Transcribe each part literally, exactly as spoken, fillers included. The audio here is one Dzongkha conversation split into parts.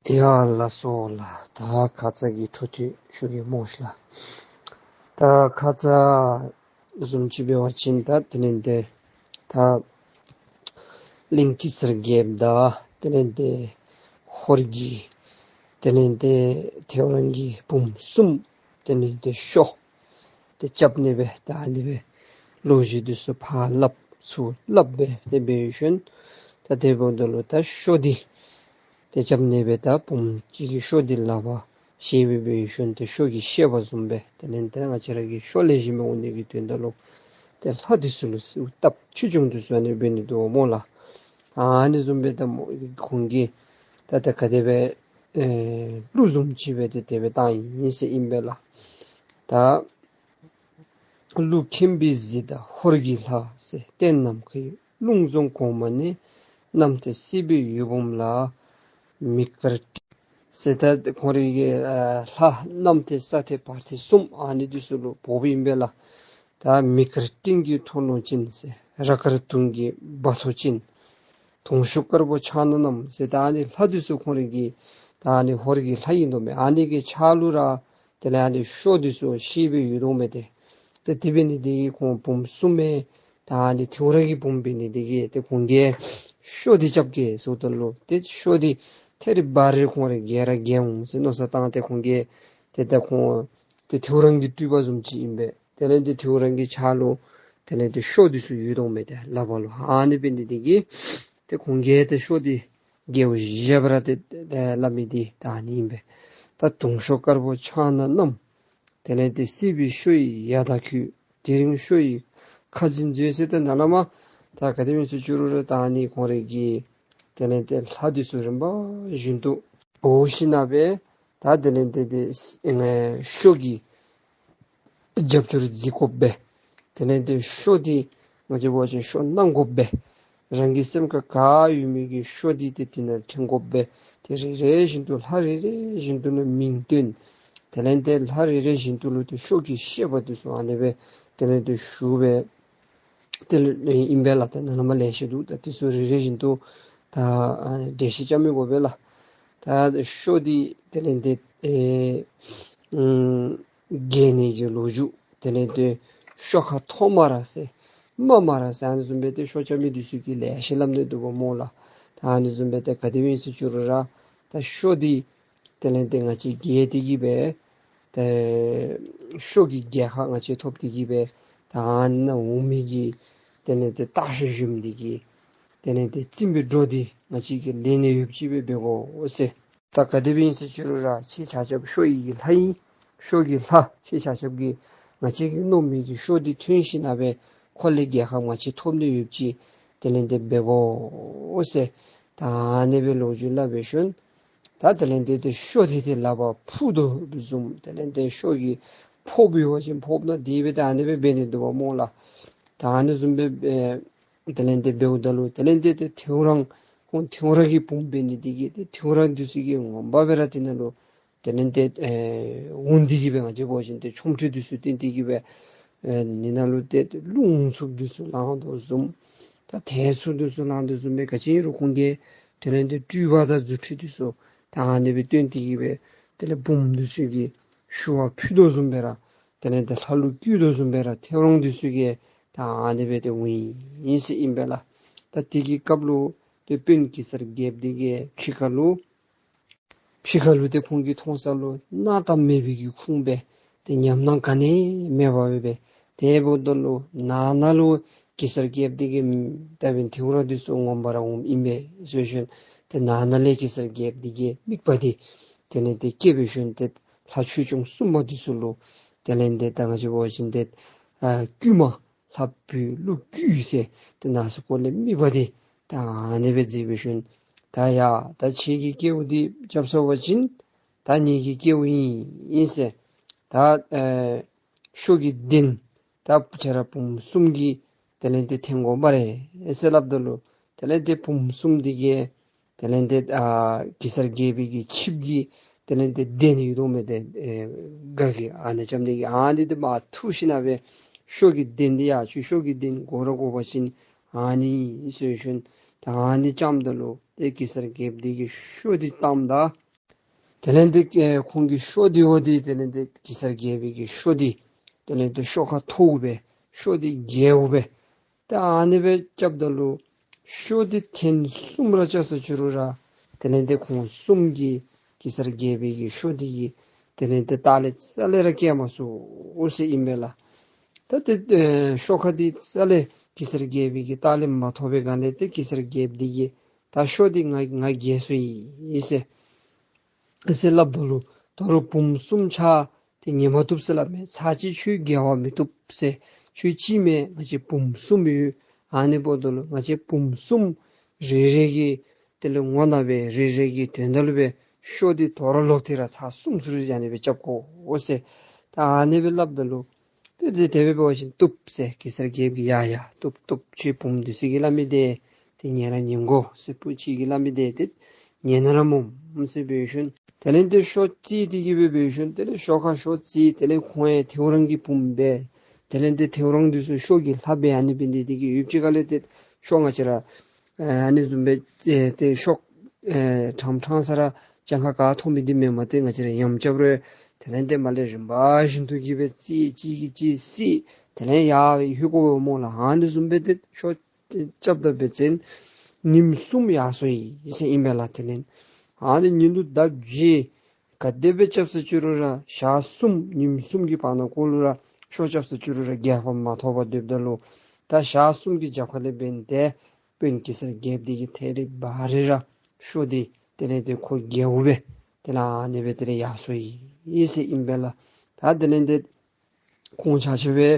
ཡ་ལགས་སོ་ལགས། ད་ཁ་ཙ་གི་འཕྲོ་མཐུད་ཞུ་གེ་སྨོ་ལགས། ད་ཁ་ཙ་བཟུམ་ཅིག་འབད་བ་ཅིན་ད་དེ་ལས་ཏེ་ད་གླིང་གེ་སར་རྒྱལཔོ་དང་དེ་ལས་ཏེ་ཧོར་གྱི་དེ་ལས་ཏེ་ཐེའུ་རང་གི་བུམོ་གསུམ་དེ་ལས་ཏེ་ཤོ་ཏེ་རྐྱབ་ནི་སྦེ་ད་ཨ་ནི་སྦེ་ལོ་རྒྱུས་འདི་ཚུ་ཕར་སླབ་ཚུར་སླབ་སྦེ་ཏེ་འབད་ཞིནམ་ད་དེ་འབདཝ་ད་ལུ་ད་ཤོ་འདི་ཏེ་རྐྱབ་ནི་སྦེ་ད་བུམོ་གཅིག་གི་ཤོ་འདི་ལག་པར་བཞེས་སྦེ་འབད་ཞིནམ་ཏེ་ཤོ་གི་བཤད་པ་བཟུམ་སྦེ་དེ་ལས་ཏེ་ང་བཅས་ར་གི་ཤོ་ལེགས་ཤོམ་སྦེ་འོང་ནི་གི་དོན་དག་ལུ་ཏེ་ལྷ་འདི་ཚུ་ལུ་གསོལཝ་བཏབ། ཆོས་སྐྱོང་འདི་ཚུ་ཨ་ནི་འབད་ནི་འདུག་སྨོ་ལགས། ཨ་ནི་བཟུམ་སྦེ་ད་སྨོ་ཁོང་གིས་ད་ད་ག་དེ་སྦེ་ཨེ་གླུ་བཟུམ་ཅིག་སྦེ་ཏེ་དེ་སྦེ་བཏང་ཡི་ཟེར་ཨིན་པས་ལགས། ད་ཀླུ་མཁྱེན་པའི་གཟི་དང་ཧོར་གྱི་ལྷ་ཟེར། སྟེང་ནམ་མཁའི་ཀླུང་རྫོང་གོང་མ་ནས། གནམ་མཐའི་སྲིད་པའི་འོད་འབུམ་ལ་མི་དཀར་སྤྲིན་ཟེར། ད་ཁོང་རའི་གི་ཨ་ལྷ་གནམ་མཐའི་ས་མཐའི་བར་མཐའི་གསུམ་ཨ་ནི་འདི་ཚུ་ལུ་འབོ་བའི་ཨིན་པས་ལགས། ད་མི་དཀར་སྤྲིན་གྱི་མཐོ་ལོང་ཅན་ཟེར། ར་དཀར་དུང་གི་སྦ་ཏོག་ཅན། དུང་ཤོག་དཀར་པོ་ཕྱག་ན་བསྣམས་ཟེར། ད་ཨ་ནི་ལྷ་འདི་ཚུ་ཁོང་རའི་གི་ད་ཨ་ནི་ཧོར་གྱི་ལྷ་ཨིན་དོ་མས། ཨ་ནི་གི་ཕྱག་ལུ་ར་དེ་ལས་ཨ་ནི་ཤོ་འདི་ཚུ་བཞེས་སྦེ་ཡོད་དོ་མས་ཏེ། ཏེ་དེ་འབད་ནི་འདི་གིས་ཁོང་བུམོ་གསུམ་མས། ད་ཨ་ནི་ཐེའུ་རང་གི་བུམོ་འབད་ནི་འདི་གིས་ཏེ་ཁོང་གིས་ཤོ་འདི་རྐྱབ་གེ་ཟེརཝ་ད་ལུ་ཏེ་ཤོ་འདི་ཐད་རི་བ་རི་ཁོང་ར་རྒྱལ་ར་རྒྱལ་འོང་ཟེར་མནོ་བསམ་བཏང་སྟེ་ཁོང་གིས་ཏེ་ད་ཁོང་ཏེ་ཐེའུ་རང་གི་སྤྲུལ་པ་བཟུམ་ཅིག་ཨིན་པས། དེ་ལས་ཏེ་ཐེའུ་རང་གི་ཕྱག་ལུ་དེ་ལས་ཏེ་ཤོ་འདི་ཚུ་ཡོད་དོ་མས་ཏེ་ལག་པར་ལུ། ཨ་ནི་འབད་ནི་འདི་གིས་ཏེ་ཁོང་གིས་ཏེ་ཤོ་འདི་རྒྱལ་པོ་བཞི་བཞག་པ་ར་ཏེ་ཏེ་སླབ་མི་འདི་ད་ཨ་ནི་ཨིན་པས། ད་དུང་ཤོག་དཀར་པོ་ཕྱག་ན་བསྣམས། དེ་ལས་ཏེ་སྲིད་པའི་ཤོ་ཡི་ཡལ་དཀར་ཁྱུད། དེ་རིང་ཤོ་ཡི་ཁ་འཛིན་མཛོད་ཟེར། ཏེ་ནཱ་ལས་མར་ད་ག་དེ་སྦེ་ཟེར་ཞུ་རུང་ར་ད་ཨ་ནི་ཁོང་རའི་གི་དེ་ལས་ཏེ་ལྷ་འདི་ཚུ་རིམ་པ་བཞིན་དུ་འབོ་ཞིནམ་ལས་ད་དེ་ལས་ཏེ་ཏེ་ཨེ་ཤོ་གི་རྒྱབ་སྐྱོར་མཛད་དགོ་པས། དེ་ལས་ཏེ་ཤོ་འདི་ང་བཅས་འབད་བ་ཅིན་ཤོ་གནང་དགོ་པས། རང་གི་སེམས་ཁར་ག་ཡོད་མི་གི་ཤོ་འདི་ཏེ་དེ་ནང་འཐེན་དགོ་པས། ཏེ་རེ་རེ་བཞིན་དུ་ལྷ་རེ་རེ་བཞིན་དུ་ལུ་མིང་བཏོན། དེ་ལས་ཏེ་ལྷ་རེ་རེ་བཞིན་དུ་ལུ་ཏེ་ཤོ་གི་བཤད་པ་འདི་ཚུ་ཨ་ནི་སྦེ་དེ་ལས་ཏེ་ཞུ་སྦེ་དེ་ལས་ཨིན་པས་ལགས། ད་ནཱ་ལས་མར་ལེ་ཤ་འདུག། ད་འདི་ཚུ་རེ་རེ་བཞིན་དུ་ད་ཨ་འགྲེལ་བཤད་རྐྱབ་མི་དགོ་པས་ལགས། ད་ཤོ་འདི་དེ་ལས་ཏེ་ཨེ་ཨམ་རྒྱས་ནི་གི་ལོ་རྒྱུས། དེ་ལས་ཏེ་ཤོ་ཁ་ཐོག་མ་ར་ཟེར་མ་མ་ར་ཟེར་ཨ་ནི་བཟུམ་སྦེ་ཏེ་ཤོ་རྐྱབ་མི་འདི་ཚུ་གིས་ལེ་ཤ་སླབ་ནི་འདུག་པ་སྨོ་ལགས། ད་ཨ་ནི་བཟུམ་སྦེ་ཏེ་ག་དེ་སྦེ་ཨིན་ཟེར་ཞུ་རུང་ར་ད་ཤོ་འདི་དེ་ལས་ཏེ་ང་བཅས་རྒྱལ་ཏེ་གི་སྦེ་ཏེ་ཤོ་གི་རྒྱལ་ཁ་ང་བཅས་ཐོབ་སྟེ་གི་སྦེ་ད་ཨ་ནཱ་འོང་མི་གི་དེ་ལས་ཏེ་སྟག་ཤར་གཞོནམ་འདི་གི་དེ་ལས་ཏེ་བཙུན་པའི་སྒྲོ་འདི་ང་བཅས་ཀྱིས་ལེན་ནི་ཡོདཔ་ཅིག་སྦེ་འབད་དགོ་ཟེར། ད་ག་དེ་སྦེ་ཨིན་ཟེར་ཞུ་རུང་ར་ཁྱེད་ཆ་ཁྱབ་ཤོ་ཡི་གི་ལྷ་ཨིན། ཤོ་གི་ལྷ་ཁྱེད་ཆ་ཁྱབ་ཀྱིས་ང་བཅས་ཀྱིས་མནོ་མི་གི་ཤོ་འདི་ཐོན་ཞིནམ་ལས་ཁོ་ལས་རྒྱལ་ཁ་ང་བཅས་ཐོབ་ནི་ཡོདཔ་ཅིག་དེ་ལས་ཏེ་འབད་དགོ་ཟེར། ད་ཨ་ནི་སྦེ་ལོ་རྒྱུས་སླབ་སྦེ་ཞིནམ་ད་དེ་ལས་ཏེ་ཏེ་ཤོ་འདི་ཏེ་ལག་པར་ཕུར་དོ་བཟུམ། དེ་ལས་ཏེ་ཤོ་གིས་ཕོགཔ་འབད་བ་ཅིན་ཕོགཔ་ནང་དེ་སྦེ་ད་ཨ་ནི་སྦེ་འབད་ནི་འདུག་པ་སྨོ་ལགས། ད་ཨ་ནི་བཟུམ་སྦེ་ཨེ་དེ་ལས་ཏེ་འབདཝ་ད་ལུ་དེ་ལས་ཏེ་ཏེ་ཐེའུ་རང་ཁོང་ཐེའུ་རང་གི་བུམོ་འབད་ནི་འདི་གིས་ཏེ་ཐེའུ་རང་འདི་ཚུ་གིས་ངོ་མ་སྦེ་ར་དེ་ནང་ལུ་དེ་ལས་ཏེ་ཨེ་འོང་སྟེ་གི་སྦེ་ང་བཅས་འབད་བ་ཅིན་ཏེ་ཆོ་འཕྲུལ་འདི་ཚུ་སྟོན་ཏེ་གི་སྦེ་ཨེ་ནི་ནང་ལུ་ཏེ་རླུང་འཚུབ་འདི་ཚུ་ལང་དོ་བཟུམ། ད་ཐལ་འཚུབ་འདི་ཚུ་ལང་དོ་བཟུམ་སྦེ་ག་ཅི་ཨིན་རུང་ཁོང་གིས་དེ་ལས་ཏེ་སྤྲུལ་པ་དང་རྫུ་འཕྲུལ་འདི་ཚུ་ད་ཨ་ནི་སྦེ་སྟོན་ཏེ་གི་སྦེ་དེ་ལས་བུམོ་འདི་ཚུ་གིས་ཞུ་བ་ཕུལ་དོ་བཟུམ་སྦེ་ར་དེ་ལས་ཏེ་ལྷ་ལུ་བསྐུལ་དོ་བཟུམ་སྦེ་ར་ཐེའུ་རང་འདི་ཚུ་གིས་ད་ཨ་ནི་སྦེ་ཏེ་འོང་ཡི་ཟེར་ཨིན་པས་ལགས། ད་དེ་གི་སྐབས་ལུ་ཏེ་དཔོན་གེ་སར་རྒྱལཔོ་འདི་གིས་ཕྱི་ཁ་ལུ་ཕྱི་ཁ་ལུ་ཏེ་ཁོང་གིས་མཐོང་ས་ལུ་སྣང་དག་མེད་པའི་གི་ཁུངས་སྦེ་ཏེ་ཉམས་སྣང་ག་ནི་མེད་པ་སྦེ་སྦེ་དེ་འབདཝ་ད་ལུ་ནང་ན་ལུ་གེ་སར་རྒྱལཔོ་འདི་གིས་ད་འབདན་ཐེའུ་རང་འདི་ཚུ་ངོ་མ་ར་འོངམ་ཨིན་པས་ཟེར་ཞིནམ་ཏེ་ནང་ན་ལས་གེ་སར་རྒྱལཔོ་འདི་གིས་དམིགས་པ་འདི་དེ་ལས་ཏེ་བསྐྱེད་འབད་ཞིནམ་ཏེ་ལྷ་ཆོས་སྐྱོང་སྲུང་མ་འདི་ཚུ་ལུ་དེ་ལས་ཏེ་ད་ང་བཅས་འབད་བ་ཅིན་ཏེ་ཨ་བསྐུལ་མ་ལྷ་བུ་ཀླུ་བསྐུལ་ཟེར་ཏེ་ནང་གསེས་སྐོར་ལས་དམིགས་པ་འདི་ད་ཨ་ནི་སྦེ་མཛད་འབད་ཞིནམ་ད་ཡ་ད་ཁྱེད་ཀྱི་སྐལཝ་འདི་རྐྱབ་ཚར་བ་ཅིན་ད་ངེ་གི་སྐལཝ་ཨིན་ཨིན་ཟེར། ད་ཨེ་ཤོ་གི་གདན་ད་ཁྱེད་ར་བུམོ་གསུམ་གྱིས་དེ་ལས་ཏེ་འཐེན་དགོ་སྨ་རེ་ཟེར་སླབ་ད་ལུ་དེ་ལས་ཏེ་བུམོ་གསུམ་འདི་གིས་དེ་ལས་ཏེ་ཨ་གེ་སར་རྒྱལ་པོའི་གི་ཆིབས་ཀྱི་དེ་ལས་ཏེ་གདན་ཡོད་དོ་མས། ཏེ་ཨེ་སྒ་གི་ཨ་ནི་རྐྱབ་ནི་གི་ཨ་ནི་འདི་མར་འཐུ་ཞིནམ་སྦེ་ཤོ་གི་གདན་འདི་ཡ་ཁྱོད་ཤོ་གི་གདན་དགོ་ར་དགོ་པ་ཅིན་ཨ་ནི་ཟེར་ཞིནམ་ད་ཨ་ནི་རྐྱབ་ད་ལུ་ཏེ་གེ་སར་རྒྱལཔོ་འདི་གིས་ཤོ་འདི་བཏངམ་ད་ དེ་ལས་འདི་ཨེ་ཁོང་གི་ཤོ་འདི་འོ་འདི་དེ་ལས་འདི་གེ་སར་རྒྱལ་པོའི་གི་ཤོ་འདི་དེ་ལས་འདི་ཤོ་ཁ་མཐོཝ་སྦེ་ཤོ་འདི་རྒྱས་པ་སྦེ། ད་ཨ་ནི་སྦེ་རྐྱབ་ད་ལུ་ཤོ་འདི་ཐེངས་གསུམ་ར་རྐྱབ་ས་ཅི་རུང་ར་དེ་ལས་འདི་ཁོང་གསུམ་གྱིས་གེ་སར་རྒྱལ་པོའི་གི་ཤོ་འདི་གི་དེ་ལས་འདི་ལྟག་ལས་རྩ་ལས་ར་བཀལ་མ་ཚུགས་ཟེར་ཨིན་པས་ལགས། ད་དེ་ཨེ་ཤོ་ཁ་འདི་རྩ་ལས་གེ་སར་རྒྱལ་པོའི་གི་ལྟག་ལས་མ་ཐོབ་པའི་སྒང་ལས་ཏེ་གེ་སར་རྒྱལཔོ་འདི་གིས་ད་ཤོ་འདི་ང་ང་རྒྱས་སོ་ཡི་ཟེར། ཟེར་སླབ་ད་ལུ་ད་རུང་བུམོ་གསུམ་ཆ་ཏེ་ཉལ་མ་བཏུབ་ཟེར་སླབ་མས། ཚར་གཅིག་ཁྱོད་རྒྱལ་བ་མི་བཏུབ་ཟེར། ཁྱོད་གཅིག་མེན་ང་བཅས་བུམོ་གསུམ་ཡོད། ཨ་ནི་འབདཝ་ད་ལུ་ང་བཅས་བུམོ་གསུམ་རེ་རེ་གི་དེ་ལས་ངོ་ནང་སྦེ་རེ་རེ་གི་དོན་དག་ལུ་སྦེ་ཤོ་འདི་དོ་རུང་ལོག་སྟེ་ར་ཚར་གསུམ་ཚུན་ཚོད་ཨ་ནི་སྦེ་རྐྱབ་དགོ་ཟེར། ད་ཨ་ནི་སྦེ་སླབ་ད་ལུ་ཏེ་དེ་དེ་སྦེ་འབད་བ་ཅིན་བཏུབ་ཟེར། གེ་སར་རྒྱལཔོ་གིས་ཡ་ཡ་བཏུབ་བཏུབ། ཁྱོད་བུམོ་འདི་ཚུ་གིས་སླབ་མི་འདི་ཏེ་ཉན་ར་ཉན་དགོ་ཟེར། བུ་ཁྱོད་ཀྱིས་སླབ་མི་འདི་ཏེ་ཉན་ར་སྨོ་ཟེར་འབད་ཞིནམ་དེ་ལས་ཏེ་ཤོ་རྩེ་སྟེ་གི་སྦེ་འབད་ཞིནམ་དེ་ལས་ཤོ་ཁ་ཤོ་རྩེ། དེ་ལས་ཁོང་ཡང་ཐེའུ་རང་གི་བུམོ་སྦེ་དེ་ལས་ཏེ་ཐེའུ་རང་འདི་ཚུ་ཤོ་གི་ལྷ་སྦེ་ཨ་ནི་འབད་ནི་འདི་གིས་ཡུདཔ་ཅིག་ཁ་ལས་ཏེ་ཤོ་ང་བཅས་ར་ཨ་ནི་བཟུམ་སྦེ་ཨེ་ཏེ་ཤོ་ཨེ་ཕྲང་ཕྲང་ས་ར་གྱངས་ཁ་ག་ཐོབ་མི་འདི་མེན་མས། ཏེ་ང་བཅས་ར་ཡང་རྐྱབ་རུང་དེ་ལས་ཏེ་མར་ལས་རིམ་པ་བཞིན་དུ་གི་སྦེ་རྩེ་གཅིག་གིས་གཅིག་བསད། དེ་ལས་ཡར་ལྷོད་དགོ་པས་སྨོ་ལགས། ཨ་ནི་བཟུམ་སྦེ་ཏེ་ཤོ་རྐྱབ་ད་འབད་བ་ཅིན་ཉིནམ་གསུམ་ཡར་སོ་ཡི་ཟེར་ཨིན་པས་ལགས། དེ་ལས་ཨ་ནི་ཉིན་དུ་ཟླཝ་བཞི་ག་དེ་སྦེ་རྐྱབ་ས་ཅི་རུང་ར་ཞག་གསུམ་ཉིནམ་གསུམ་གྱི་བར་ན་ཀོ་ལུ་ར་ཤོ་རྐྱབ་ས་ཅི་རུང་ར་རྒྱལ་ཁ་མ་ཐོབ་པར་སྡོདཔ་ད་ལུ་ད་ཞག་གསུམ་གྱི་རྒྱབ་ཁ་ལས་འབདན་ཏེ་དཔོན་གེ་སར་རྒྱལཔོ་འདི་གིས་ཐད་རི་བ་རི་ར་ཤོ་འདི་དེ་ལས་ཏེ་ཁོ་རྒྱལཝ་སྦེ་དེ་ལས་ཨ་ནི་སྦེ་དེ་ལས་ཡར་སོ་ཡི་ཟེར་ཨིན་པས་ལགས། ད་དེ་ལས་ཏེ་ཁོང་ཆ་ཁྱབ་སྦེ་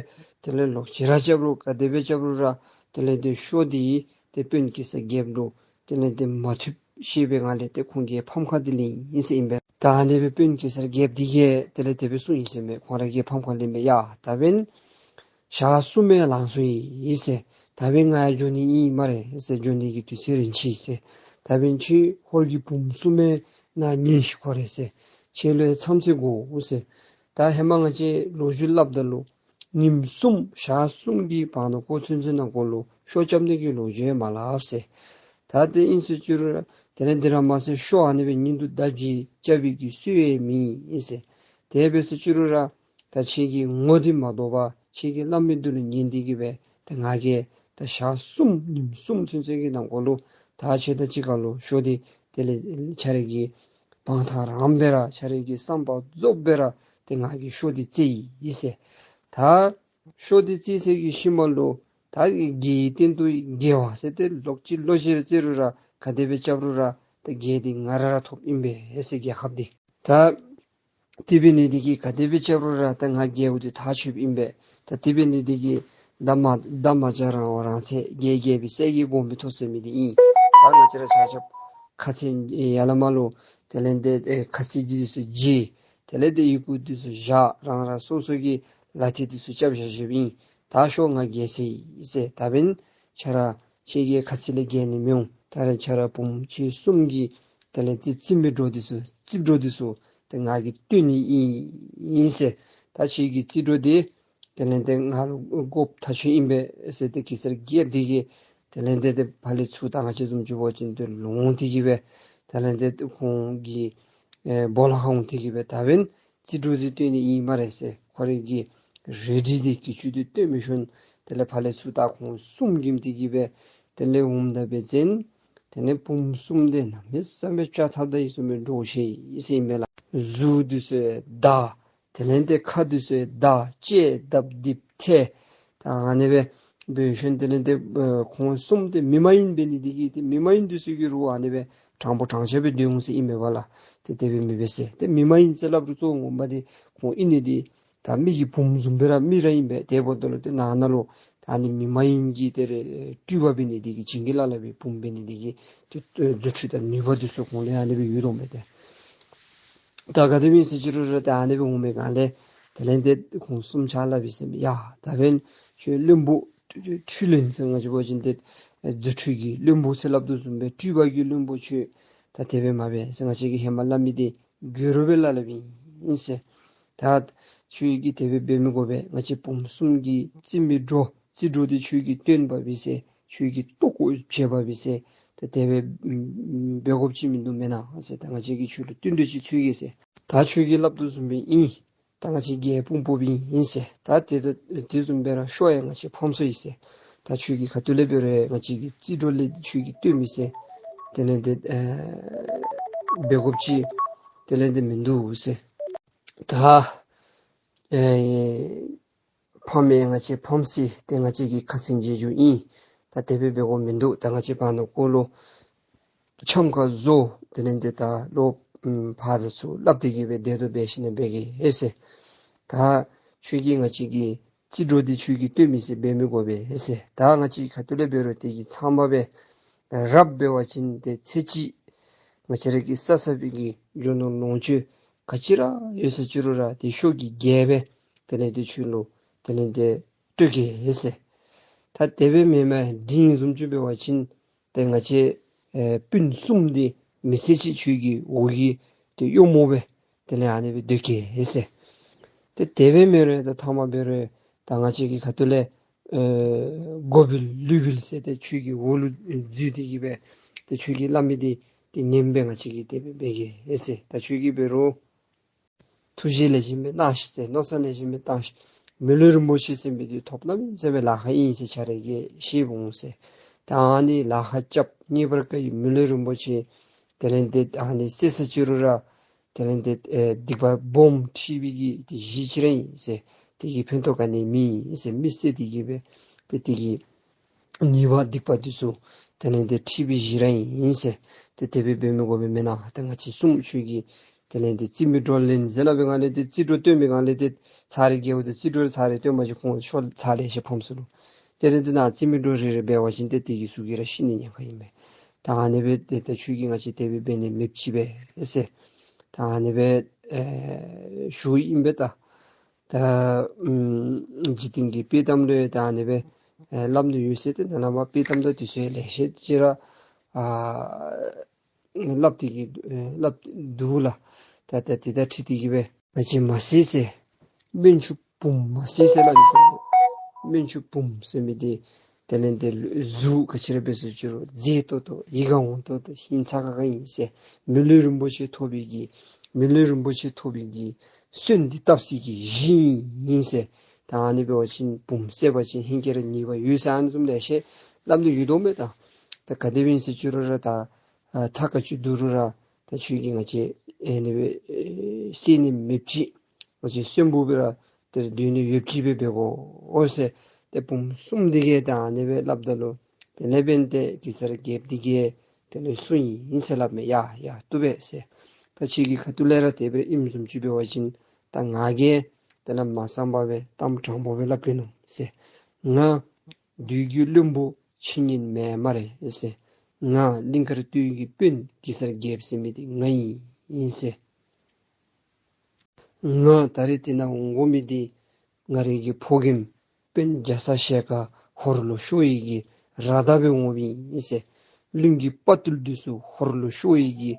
དེ་ལས་ལོག་ཅི་ར་རྐྱབ་རུང་ག་དེ་སྦེ་རྐྱབ་རུང་ར་དེ་ལས་ཏེ་ཤོ་འདི་ཏེ་དཔོན་གེ་སར་རྒྱལཔོ་ལུ་དེ་ལས་ཏེ་མ་ཐུབ་ཤེས་པའི་ངང་ལས་ཏེ་ཁོང་གི་ཕམ་ཁ་འདི་ལས་ཨིན་ཟེར་ཨིན་པས། ད་ཨ་ནི་སྦེ་དཔོན་གེ་སར་རྒྱལཔོ་འདི་གིས་དེ་ལས་དེ་སྦེ་གསུངས་ཡི་ཟེར་མས། ཁོང་ར་གི་ཕམ་ཁ་ལས་མས། ཡ་ད་འབདན་ཞག་གསུམ་ཡང་ལང་སོ་ཡི་ཟེར། ད་འབདན་ང་ཡང་འགྱོ་ནི་ཨིན་སྨ་རེ་ཟེར། འགྱོ་ནི་གི་དུས་ཚོད་རན་ཅི་ཟེར། ད་འབདན་ཁྱོད་ཧོར་གྱི་བུམོ་གསུམ་ཡང་ནཱ་ཉལ་ཞིནམ་ཁོ་རེ་ཟེར། ཁྱོད་ལུ་མཚམས་ཚོད་དགོ་ཟེར། ད་ཧེ་མ་ང་བཅས་ལོ་རྒྱུས་སླབ་ད་ལུ་ཉིནམ་གསུམ་ཞག་གསུམ་གྱི་བར་ན་ཀོ་ཚུན་ཚོད་ནང་འཁོད་ལུ་ཤོ་རྐྱབ་ནི་གི་ལོ་རྒྱུས་ཡང་མ་སླབ་ཟེར། ད་དེ་ཨིན་ཟེར་ཅི་རུང་ར་དེ་ལས་འདི་ར་མ་ཚད་ཤོ་ཨ་ནི་སྦེ་ཉིན་དུ་ཟླཝ་བཞི་རྐྱབ་པའི་གི་སྲོལ་ཡང་མེད་ཟེར། དེ་འབད་ཟེར་ཅི་རུང་ར་ད་ཁྱོད་ཀྱི་ངོ་འདི་མ་བཟློག་པར་ཁྱོད་ཀྱིས་སླབ་མི་འདི་ལུ་ཉན་ཏེ་གི་སྦེ་ད་ང་གིས་ད་ཞག་གསུམ་ཉིནམ་གསུམ་ཚུན་ཚོད་ཀྱི་ནང་འཁོད་ལུ་ད་ཁྱོད་དང་གཅིག་ཁར་ལུ་ཤོ་འདི་དེ་ལས་ཁྱོད་ར་གི་དང་ཐག་རང་སྦེ་ར་ཁྱོད་ར་གི་བསམ་པ་རྫོགསཔ་སྦེ་ར་ཏེ་ང་གིས་ཤོ་འདི་རྩེ་ཡི་ཟེར། ད་ཤོ་འདི་རྩེ་ཚར་གི་ཤུལ་མ་ལུ་ད་རྒྱལ་བའི་སྟེང་དུ་རྒྱལ་བ་ཟེར་ཏེ་ལོག་ཅི་ལོག་ཅི་ར་རྩེ་རུང་ར་ག་དེ་སྦེ་རྐྱབ་རུང་ར་ད་རྒྱལ་འདི་ང་ར་ར་ཐོབ་ཨིན་པས་ཟེར། རྒྱལ་ཁབ་འདི་ད་དེ་འབད་ནི་འདི་གིས་ག་དེ་སྦེ་རྐྱབ་རུང་ར་ད་ང་རྒྱལ་པོ་འདི་ཐག་ཆོད་ཨིན་པས། ད་དེ་འབད་ནི་འདི་གིས་ད་མ་ད་མ་བྱ་རང་དབང་རང་འཚལ། རྒྱལ་རྒྱལ་བའི་སྲས་ཀྱིས་དགོངས་པའི་ཐོག་ཟེར་མི་འདི་ཨིན། ད་ང་བཅས་ར་ཆ་ཁྱབ་ཁ་ཚིག་ཡར་ལས་མར་ལུ་དེ་ལས་ཏེ་ཨེ་ཁ་ཚིག་འདི་ཚུ་བརྗེ། དེ་ལས་ཏེ་ཡི་གུ་འདི་ཚུ་བཞག། རང་རང་སོ་སོ་གི་ལག་མཐིལ་འདི་ཚུ་རྐྱབ་བཞག་བཞགཔ་ཨིན། ད་ཤོ་ང་རྒྱལ་ཚར་ཡི་ཟེར། ད་འབདན་ཁྱོད་ར་ཁྱོད་ཀྱི་ཁ་ཚིག་ལས་འགལ་ནི་མི་འོང་། ད་རེས་ཁྱོད་ར་བུམོ་ཁྱོད་གསུམ་གྱི་དེ་ལས་ཏེ་རྩིབ་མའི་སྒྲོ་འདི་ཚུ་རྩིབ་སྒྲོ་འདི་ཚུ་ཏེ་ང་གིས་བཏོན་ནི་ཨིན་ཟེར། ད་ཁྱོད་ཀྱི་རྩིབ་སྒྲོ་འདི་དེ་ལས་ཏེ་ང་ལུ་དགོཔ་ཐག་ཆོད་ཨིན་པས་ཟེར་ཏེ་གེ་སར་རྒྱལཔོ་འདི་གིས་དེ་ལས་ཏེ་ཏེ་ཕར་ལས་ཚུར་ད་ང་བཅས་བཟུམ་ཅིག་འབད་བ་ཅིན་ཏེ་ལོང་སྟེ་གི་སྦེ་དེ་ལས་ཏེ་ཁོང་གི་ཨེ་སྦོ་ལོགས་ཁར་འོང་སྟེ་གི་སྦེ་ད་འབདན་རྩིབ་སྒྲོ་འདི་བཏོན་ནི་ཨིན་སྨ་རེ་ཟེར། ཁོ་རའི་གི་རལ་གྲི་འདི་གྱི་ཅུང་འདི་བཏོན་མི་ཤུལ་དེ་ལས་ཕར་ལས་ཚུར་ད་ཁོང་གསུམ་འགྱིམ་སྟེ་གི་སྦེ་དེ་ལས་འོངམ་ད་འབད་བ་ཅིན་དེ་ལས་བུམོ་གསུམ་འདི་གནམ་མེད་ས་མེད་ཆགས་ཐག་ད་ཡི་ཟེར་མི་འདྲོག་ཤི་ཡི་ཟེར་ཨིན་པས་ལགས། གཟུགས་འདི་ཚུ་འདར། དེ་ལས་ཏེ་ཁ་འདི་ཚུ་འདར། ལྕེ་ལྡབ་ལྡིབ་ཐལ། ད་ཨ་ནི་སྦེ་འབད་ཞིནམ་དེ་ལས་ཏེ་ཨེ་ཁོང་གསུམ་འདི་མི་མ་ཡིན་འབད་ནི་འདི་གིས་ཏེ་མི་མ་ཡིན་འདི་ཚུ་གིས་རུང་ཨ་ནི་སྦེ་དྲང་པོ་དྲང་བཞག་སྦེ་སྡོད་འོང་ཟེར་ཨིན་མས་པ་ལགས། ཏེ་དེ་སྦེ་མི་འབད་ཟེར། ཏེ་མི་མ་ཡིན་ཟེར་སླབ་རུང་གཙོ་བོ་ངོ་མ་འདི་ཁོང་ཨིན་ནི་འདི་ད་མི་གི་བུམོ་བཟུམ་སྦེ་ར་མི་ར་ཨིན་པས། དེ་འབདཝ་ད་ལུ་ཏེ་ནང་ན་ལུ་ད་ཨ་ནི་མི་མ་ཡིན་གྱི་དེ་རེ་སྤྲུལ་པ་འབད་ནི་འདི་གིས་བྱིན་གྱིས་བརླབས་པའི་བུམོ་འབད་ནི་འདི་གིས་ཏེ་རྫུ་འཕྲུལ་དང་ནུས་པ་འདི་ཚུ་ཁོང་ལུ་ཨ་ནི་སྦེ་ཡོད་དོ་མས་ཏེ། ད་ག་དེ་སྦེ་ཨིན་ཟེར་ཅི་རུང་ར་ད་ཨ་ནི་སྦེ་འོང་མི་གང་ལས་དེ་ལས་ཏེ་ཁོང་གསུམ་ཆ་སླབ་ཡི་ཟེར་མས། ཡ་ད་འབདན་ཁྱོད་བློན་པོ་འཕྲུལ་བློན་ཟེར་ང་བཅས་འབད་བ་ཅིན་ཏེ་རྫུ་འཕྲུལ་གྱི་བློན་པོ་ཟེར་སླབ་དོ་བཟུམ་སྦེ་སྤྲུལ་པ་གི་བློན་པོ་ཁྱོད་ད་དེ་སྦེ་མ་འབད་ཟེར། ང་བཅས་ཀྱིས་ཧེ་མ་སླབ་མི་འདི་དགོད་བྲོ་སྦེ་སླབ་སླབ་ཨིན་ཟེར། ད་ཁྱོད་ཀྱིས་དེ་སྦེ་འབད་མི་དགོ་པས། ང་བཅས་བུམོ་གསུམ་གྱི་རྩིབ་མའི་སྒྲོ་རྩིབ་སྒྲོ་འདི་ཁྱོད་ཀྱིས་བཏོན་པ་འབད་ཟེར། ཁྱོད་ཀྱིས་བཏོག་བཀོ་བྱས་པ་འབད་ཟེར། ད་དེ་སྦེ་ཨམ་འབད་དགོཔ་ཅིག་མིན་འདུག་མེན་ན་ཟེར། ད་ང་བཅས་ཀྱིས་ཁྱོད་ལུ་བསྟུན་གྲོས་ཅིག་འཚོལ་གེ་ཟེར། ད་ཁྱོད་ཀྱིས་སླབ་དོ་བཟུམ་སྦེ་ཨིན། ད་ང་བཅས་རྒྱལ་སྤུངས་ཕོགཔ་ཨིན་ཟེར། ད་དེ་ད་དེ་བཟུམ་སྦེ་ར་ཤོ་ཡང་ང་བཅས་ཕམ་སོ་ཡི་ཟེར། ད་ཁྱོད་ཀྱིས་ག་ཏེ་ལས་འབད་རུང་ང་བཅས་ཀྱི་རྩིས་འགྲོ་ལས་ཁྱོད་ཀྱིས་བཏོན་མི་ཟེར། དེ་ལས་འདི་ཨེ་འབད་དགོཔ་ཅིག་དེ་ལས་འདི་མིན་འདུག་ཟེར། ད་ཨེ་ཕམ་ཡང་ང་བཅས་ཕམ་སོ་ཡི། ཏེ་ང་བཅས་ཀྱི་ཁ་ཚིག་འཇལ་རྒྱུ་ཨིན། ད་དེ་སྦེ་འབད་དགོཔ་མིན་འདུག། ད་ང་བཅས་བར་ན་ཀོ་ལུ་འཆམ་ཁ་བཟོ། དེ་ལས་འདི་ད་ལོག་ཨམ་ཕར་དང་ཚུར་སླབ་སྟེ་གི་སྦེ་བདེ་ཏོག་ཏོ་སྦེ་ཞིནམ་ལས་འབད་གེ་ཨེ་ཟེར། ད་ཁྱོད་ཀྱིས་ང་བཅས་ཀྱི་རྩིས་འགྲོ་འདི་ཁྱོད་ཀྱིས་བཏོན་མི་ཟེར་འབད་མི་དགོ་པས་ཨེ་ཟེར། ད་ང་བཅས་ག་ཏེ་ལས་འབད་རུང་དེ་གི་ཚབ་མ་སྦེ་རབ་འབད་བ་ཅིན་ཏེ་ཚེ་གཅིག་ང་བཅས་ར་གི་བསགས་བསགས་པའི་གི་རྒྱུ་ནོར་ལོངས་སྤྱོད་ག་ཅི་ར་ཡོད་ས་ཅི་རུང་ར་ཏེ་ཤོ་གི་རྒྱལ་སྦེ་དེ་ལས་འདི་ཁྱོད་ལུ་དེ་ལས་འདི་སྤྲོད་གེ་ཨེ་ཟེར། ད་དེ་སྦེ་མེན་མས། འདི་བཟུམ་ཅིག་འབད་བ་ཅིན་ཏེ་ང་བཅས་ཨེ་སྤུན་གསུམ་འདི་མི་ཚེ་གཅིག་ཁྱོད་ཀྱི་འོག་གི་ཏེ་གཡོགམོ་སྦེ་དེ་ལས་ཨ་ནི་སྦེ་སྡོད་གེ་ཨེ་ཟེར། ཏེ་དེ་སྦེ་མེན་རུང་ད་ཐ་མ་འབད་རུང་ད་ང་བཅས་ཀྱིས་ག་ཏེ་ལས་ཨེ་མགོ་འབུལ་ལུས་འབུལ་ཟེར་ཏེ་ཁྱོད་ཀྱི་འོག་ལུ་འཛུལ་ཏེ་གི་སྦེ་ཏེ་ཁྱོད་ཀྱིས་སླབ་མི་འདི་ཏེ་ཉན་སྦེ་ང་བཅས་ཀྱིས་དེ་སྦེ་འབད་གེ་ཨེ་ཟེར། ད་ཁྱོད་ཀྱིས་འབད་རུང་ཐུགས་རྗེ་ལེགས་ཤོམ་སྦེ་གནང་ཤིག་ཟེར། མནོ་བསམ་ལེགས་ཤོམ་སྦེ་བཏང་ཤིག། མི་ལུས་རིན་པོ་ཆེ་ཟེར་མི་འདི་ཐོབ་གནམ་མེད་ས་མེད་ལཱ་ཁག་ཨིན་ཟེར་ཁྱེད་ར་གིས་ཤེསཔ་འོང་ཟེར། ད་ཨ་ནི་ལཱ་ཁག་རྐྱབ་ངེས་པར་དཀའ་བའི་མི་ལུས་རིན་པོ་ཆེ་དེ་ལས་འདི་ཨ་ནི་བསད་ས་ཅི་རུང་ར་དེ་ལས་འདི་ཨེ་སྡིག་པ་སྦོམ་འཁྲི་བའི་གི་འདི་གཞི་ཅིག་ར་ཨིན་ཟེར། དེ་གིས་ཕན་ཐོགས་ག་ནི་མེད་ཟེར། མི་བསད་དེ་གི་སྦེ་ཏེ་དེ་གིས་ཉེས་པ་སྡིག་པ་འདི་ཚུ་དེ་ལས་འདི་འཁྲི་བའི་གཞི་ར་ཨིན་ཟེར། ཏེ་དེ་སྦེ་འབད་མི་དགོ་པས་མེན་ན། ད་ང་བཅས་གསུམ་ཁྱོད་ཀྱིས་དེ་ལས་འདི་རྩིས་མི་འགྲོ་ལེན་ཟེར་སླབ་པའི་སྒང་ལས་ཏེ་རྩིས་འགྲོ་བཏོན་པའི་སྒང་ལས་ཏེ་ཚར་རེ་རྒྱལཔོ་འདི་རྩིས་འགྲོ་ཚར་རེ་བཏོན་པ་ཅིན་ཁོང་ཤོ་ཚར་ལེ་ཤ་ཕམ་སོ་ལོ། དེ་ལས་འདི་ནཱ་རྩིས་མི་འགྲོ་རེ་རེ་འབད་བ་ཅིན་ཏེ་དེ་གིས་ཚུ་གིས་ར་ཤི་ནི་ཉེན་ཁ་ཨིན་མས། ད་ཨ་ནི་སྦེ་ཏེ་ད་ཁྱོད་ཀྱིས་ང་བཅས་དེ་སྦེ་འབད་ནི་མེདཔ་ཅིག་སྦེ་ཨེ་ཟེར། ད་ཨ་ནི་སྦེ་ཨེ་ཞུཝ་ཨིན་པས། ད་ད་ཨམ་འཇིག་རྟེན་གྱི་དཔྱེ་གཏམ་ལུ་ཡང་ད་ཨ་ནི་སྦེ་ཨེ་སླབ་ནི་ཡོད་ཟེར། ཏེ་ནཱ་ལས་མར་དཔྱེ་གཏམ་དང་དེ་ཚུ་ཡང་ལེ་ཤ་ཅིག་ར་ཨ་སླབ་སྟེ་གི་ཨེ་སླབ་འདུག་ལགས། ད་ད་དེ་དང་འཁྲིལ་ཏེ་གི་སྦེ་ང་བཅས་མ་བསད་ཟེར། སྨན་ཆུང་བུམོ་མ་བསད་ཟེར་སླབ་ཨིན་ཟེར། སྨན་ཆུང་བུམོ་ཟེར་མི་འདི་དེ་ལས་འདི་གཟུགས་ག་ཅི་ར་འབད་ཟེར་ཅི་རུང་མཛེས་ཏོག་ཏོ་ཡིད་ཁར་འོང་ཏོག་ཏོ་ཧིང་ཚ་ཁ་ཁ་ཨིན་ཟེར། མི་ལུས་རིན་པོ་ཆེ་ཐོབ་པའི་གི་མི་ལུས་རིན་པོ་ཆེ་ཐོབ་པའི་གི་སོན་འདི་བཏབ་སའི་གི་གཞི་ཨིན་ཟེར། ད་ཨ་ནི་འབད་བ་ཅིན་བུམོ་བསད་པ་ཅིན་ཧིང་གི་ར་ཉེས་པ་ཡོད་ཟེར་ཨ་ནི་བཟུམ་ལེ་ཤ་སླབ་ནི་ཡོད་དོ་མས། ད་ད་ག་དེ་སྦེ་ཨིན་ཟེར་ཅི་རུང་ར་ད་ཨ་ཐག་ག་ཅི་བསྡུ་རུང་ར་ད་ཁྱོད་ཀྱིས་ང་བཅས་ཨེ་ནི་སྦེ་ཨེ་བསད་ནི་མེདཔ་ཅིག། ང་བཅས་གསོན་པོ་སྦེ་ར་ཏེ་སྡོད་ནི་ཡོདཔ་ཅིག་སྦེ་འབད་དགོ་ཟེར། ཏེ་བུམོ་གསུམ་འདི་གིས་ད་ཨ་ནི་སྦེ་སླབ་ད་ལུ་དེ་ལས་འབདན་ཏེ་གེ་སར་རྒྱལཔོ་འདི་གིས་དེ་ལས་གསུངས་ཡི་ཨིན་ཟེར་སླབ་མས། ཡ་ཡ་བཏུབ་པས་ཟེར། ད་ཁྱོད་ཀྱིས་ཁ་ཐུག་ལས་ར་དེ་སྦེ་ཨིནམ་བཟུམ་ཅིག་འབད་བ་ཅིན་ད་ང་གིས་དེ་ལས་མ་གསང་པར་སྦེ་གཏམ་དྲང་པོ་སྦེ་སླབ་གེ་ནོ་ཟེར། ང་བདུད་ཀྱི་བློན་པོ་ཕྱི་ཉིན་མེན་སྨ་རེ་ཟེར། ང་གླིང་དཀར་སྟོད་ཀྱི་དཔོན་གེ་སར་རྒྱལཔོ་ཟེར་མི་འདི་ང་ཨིན་ཟེར། ང་ད་རེས་འདི་ནང་འོང་དགོ་མི་འདི་ང་རའི་གི་ཕོ་རྒནམ་དཔོན་རྒྱ་ཚ་ཞལ་དཀར་ཧོར་ལུ་ཤོར་བའི་གི་ར་བདའ་སྦེ་འོངམ་ཨིན་ཟེར། གླིང་གི་དཔའ་རྟུལ་འདི་ཚུ་ཧོར་ལུ་ཤོར་བའི་གི་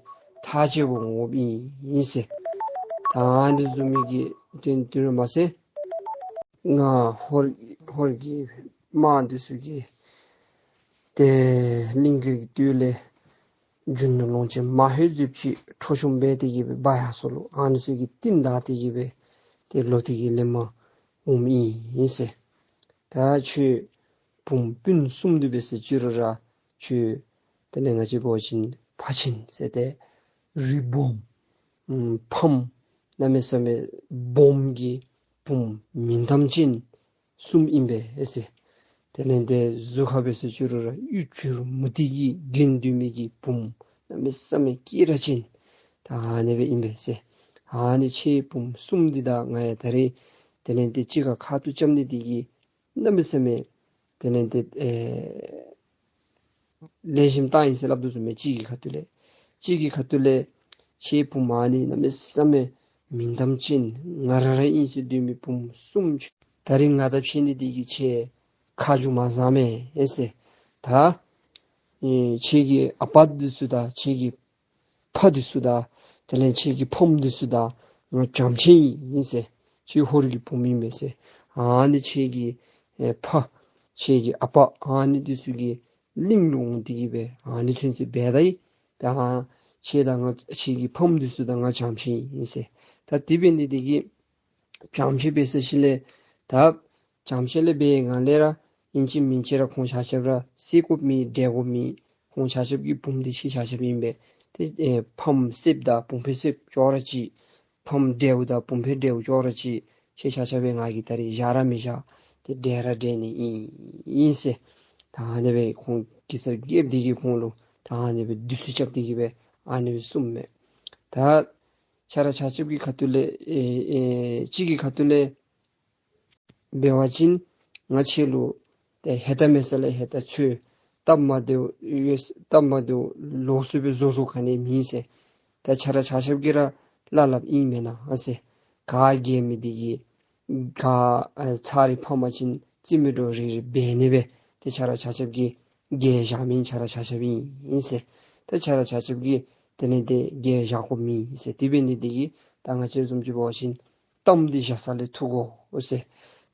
ཐག་བཅད་པར་འོངམ་ཨིན་ཟེར། ད་ཨ་ནི་བཟུམ་མའི་གི་དོན་དེ་ར་མ་ཚད་ང་ཧོར་ཧོར་གྱི་དམག་འདི་ཚུ་གིས་ཏེ་གླིང་གི་སྟོད་ལས་རྒྱུ་ནོར་ལོངས་སྤྱོད་མ་ཧེ་ཟེར་ཅིག་འཕྲོག་བཅོམ་འབད་དེ་གི་སྦེ་འབག་ཡར་སོ་ལོ། ཨ་ནི་ཚུ་གི་རྟིང་བདའ་སྟེ་གི་སྦེ་ཏེ་ལོག་སྟེ་གི་ལེན་པར་འོངམ་ཨིན་ཟེར། ད་ཁྱོད་བུམོ་སྤུན་གསུམ་འདི་འབད་ཟེར་ཅི་རུང་ར་ཁྱོད་དེ་ལས་ང་བཅས་འབད་བ་ཅིན་ཕ་ཆེན་ཟེར་ཏེ་རུས་སྦོམ་ཨམ་ཕམ་གནམ་མེད་ས་མེད་སྦོམ་གྱི་བུམོ་མིང་གཏམ་ཅན་གསུམ་ཨིན་པས་ཟེར། དེ་ལས་འདི་གཟུགས་ཁར་འབད་ཟེར་ཅི་རུང་ར་གཡུ་བྱུ་རུ་མུ་ཏིག་གིས་བརྒྱན་སྡོད་མི་གི་བུམོ་གནམ་མེད་ས་མེད་སྐད་གྲགས་ཅན་ད་ཨ་ནི་སྦེ་ཨིན་པས་ཟེར། ཨ་ནི་ཁྱེད་བུམོ་གསུམ་འདི་དང་ང་ཡང་ད་རེས་དེ་ལས་འདི་གཅིག་ཁར་ཁ་ཐུག་རྐྱབ་ནི་འདི་གིས་གནམ་མེད་ས་མེད་དེ་ལས་འདི་ཨེ་ལེགས་ཤོམ་བཏང་ཡི་ཟེར་སླབ་དོ་བཟུམ་སྦེ་གཅིག་གི་ཁ་ཐུག་ལས་གཅིག་གི་ཁ་ཐུག་ལས་ཁྱེད་བུམོ་ཨ་ནི་གནམ་མེད་ས་མེད་མིང་གཏམ་ཅན་ང་ར་ར་ཨིན་ཟེར་སྡོད་མི་བུམོ་གསུམ་ད་རེས་ང་དང་ཕྱད་ནི་འདི་གིས་ཁྱེད་ཁ་མཇུག་མ་བཟང་མས་ཨེ་ཟེར། ད་ཨེ་ཁྱེད་ཀྱི་ཨ་པ་འདི་ཚུ་དང་ཁྱེད་ཀྱི་ཕ་འདི་ཚུ་དང་དེ་ལས་ཁྱེད་ཀྱི་ཕམ་འདི་ཚུ་དང་ང་བྱམས་ཆེན་ཨིན་ཟེར། ཁྱེད་ཧོར་གྱི་བུམོ་ཨིན་མས་ཟེར། ཨ་ནི་ཁྱེད་ཀྱི་ཨེ་ཕ་ཁྱེད་ཀྱི་ཨ་པ་ཨ་ནི་འདི་ཚུ་གིས་ གླིང་ལུ་འོང་སྟེ་གི་སྦེ་ཨ་ནི་ཚུན་ཚོད་འབད་ད་ཡི། ད་ཁྱེད་དང་ང་ཁྱེད་ཀྱི་ཕམ་འདི་ཚུ་དང་ང་བྱམས་ཤིང་ཨིན་ཟེར། ད་དེ་འབད་ནི་འདི་གིས་བྱམས་ཤིང་འབད་ས་ཅིག་ལས་ད་བྱམས་ཤིང་ལས་འབད་ང་ལས་ར་ཨིན་ཅི་མིན་ཅི་ར་ཁོང་ཆ་ཁྱབ་ར་བསད་དགོཔ་མེད། འདྲལ་དགོཔ་མེད། ཁོང་ཆ་ཁྱབ་ཀྱི་བུམོ་འདི་ཁྱེད་ཆ་ཁྱབ་ཨིན་པས། ཏེ་ཨེ་ཕམ་བསདཔ་དང་བུམོ་ཕམ་བསདཔ་ཅོག་ར་གཅིག། ཕམ་འདྲལཝ་དང་བུམོ་ཕམ་འདྲལཝ་ཅོག་ར་གཅིག། ཁྱེད་ཆ་ཁྱབ་སྦེ་ང་གིས་ད་རིས་བཞག་ར་མི་བཞག། ཏེ་འདྲལ་ར་འདྲལ་ནི་ཨིན་ཨིན་ཟེར། ད་ཨ་ནི་སྦེ་ཁོང་གེ་སར་རྒྱལཔོ་འདི་གིས་ཁོང་ལུ་ད་ཨ་ནི་སྦེ་བདུད་རྩི་རྐྱབ་སྟེ་གི་སྦེ་ཨ་ནི་སྦེ་གསུངམ་མས། ད་ཁྱེད་ར་ཆ་ཁྱབ་ཀྱི་ཁ་ཐུག་ལས་ཨེ་ཨེ་གཅིག་གི་ཁ་ཐུག་ལས་འབད་བ་ཅིན་ང་ཁྱེད་ལུ་ཏེ་ཧེ་ད་མེད་ས་ལས་ཧེ་ད་འཚོལ། སྟབས་མ་བདེཝ་ཡོད། སྟབས་མ་བདེཝ་ལོགས་སུ་སྦེ་བཟོ་བཟོཝ་ག་ནི་མེད་ཟེར། ད་ཁྱེད་ར་ཆ་ཁྱབ་ཀྱིས་ར་སླབ་སླབ་ཨིན་མེན་ན་ཟེར། ག་རྒྱལ་མི་འདི་གིས་ག་ཨ་ཚར་རེ་ཕམ་པ་ཅིན་རྩིས་མེད་འགྲོ་རེ་རེ་འབད་ནི་སྦེ་ཏེ་ཁྱེད་ར་ཆ་ཁྱབ་ཀྱིས་རྒྱལ་བཞག་མི་ཁྱེད་ར་ཆ་ཁྱབ་ཨིན་ཟེར། ད་ཁྱེད་ར་ཆ་ཁྱབ་ཀྱིས་དེ་ལས་ཏེ་རྒྱལ་བཞག་དགོཔ་མེད་ཟེར། དེ་འབད་ནི་འདི་གིས་ད་ང་བཅས་བཟུམ་ཅིག་འབད་བ་ཅིན་གཏམ་འདི་བཞག་ས་ལས་ཐུག་དགོ་ཟེར།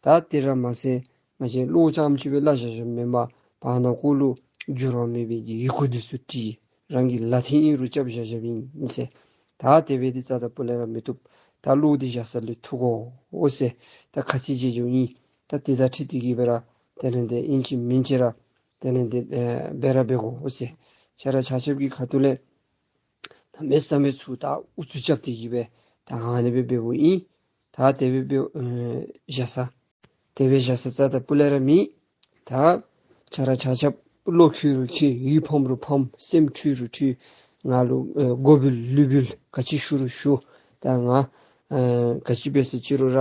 ད་དེ་ར་མ་ཚད་ང་བཅས་བློ་རྐྱངམ་ཅིག་སྦེ་སླབ་བཞག་བཞགཔ་མེན་པར་བར་ན་ཁོ་ལུ་འགྱུར་བ་མེད་པའི་གི་ཡི་གུ་འདི་ཚུ་བྲིས། རང་གི་ལག་མཐིལ་ཨིན་རུང་རྐྱབ་བཞག་བཞགཔ་ཨིན་ཟེར། ད་དེ་སྦེ་འདི་རྩ་དང་སྤུ་ལས་ར་མི་བཏུབ། ད་བློ་འདི་བཞག་ས་ལས་ཐུག་དགོ་ཟེར། ད་ཁ་ཚིག་བརྗེ་བརྗེཝ་ཨིན། ད་དེ་དང་འཁྲིལ་ཏེ་གི་སྦེ་ར་དེ་ལས་ཏེ་ཨིན་ཅི་མིན་ཅི་ར་དེ་ལས་ཏེ་ཨེ་འབད་ར་འབད་དགོ་ཟེར། ཁྱེད་ར་ཆ་ཁྱབ་ཀྱི་ཁ་ཐུག་ལས་གནམ་མེད་ས་མེད་ཚུར་ད་ཨུ་ཚུགས་རྐྱབ་སྟེ་གི་སྦེ་ད་ཨ་ནི་སྦེ་འབདཝ་ཨིན། ད་དེ་སྦེ་འབད་ཨེ་བཞག་ས་དེ་སྦེ་བཞག་ས་རྩ་དང་སྤུ་ལས་ར་མེད། ད་ཁྱེད་ར་ཆ་ཁྱབ་བློ་འཁེལ་རུང་འཁེལ། ཡིད་ཕམ་རུང་ཕམ། སེམས་འཁྲུལ་རུང་འཁྲུལ། ང་ལུ་ཨེ་མགོ་འབུལ་ལུས་འབུལ་ག་ཅི་ཞུ་རུང་ཞུ། ད་ང་ཨེ་ག་ཅི་འབད་ས་ཅི་རུང་ར་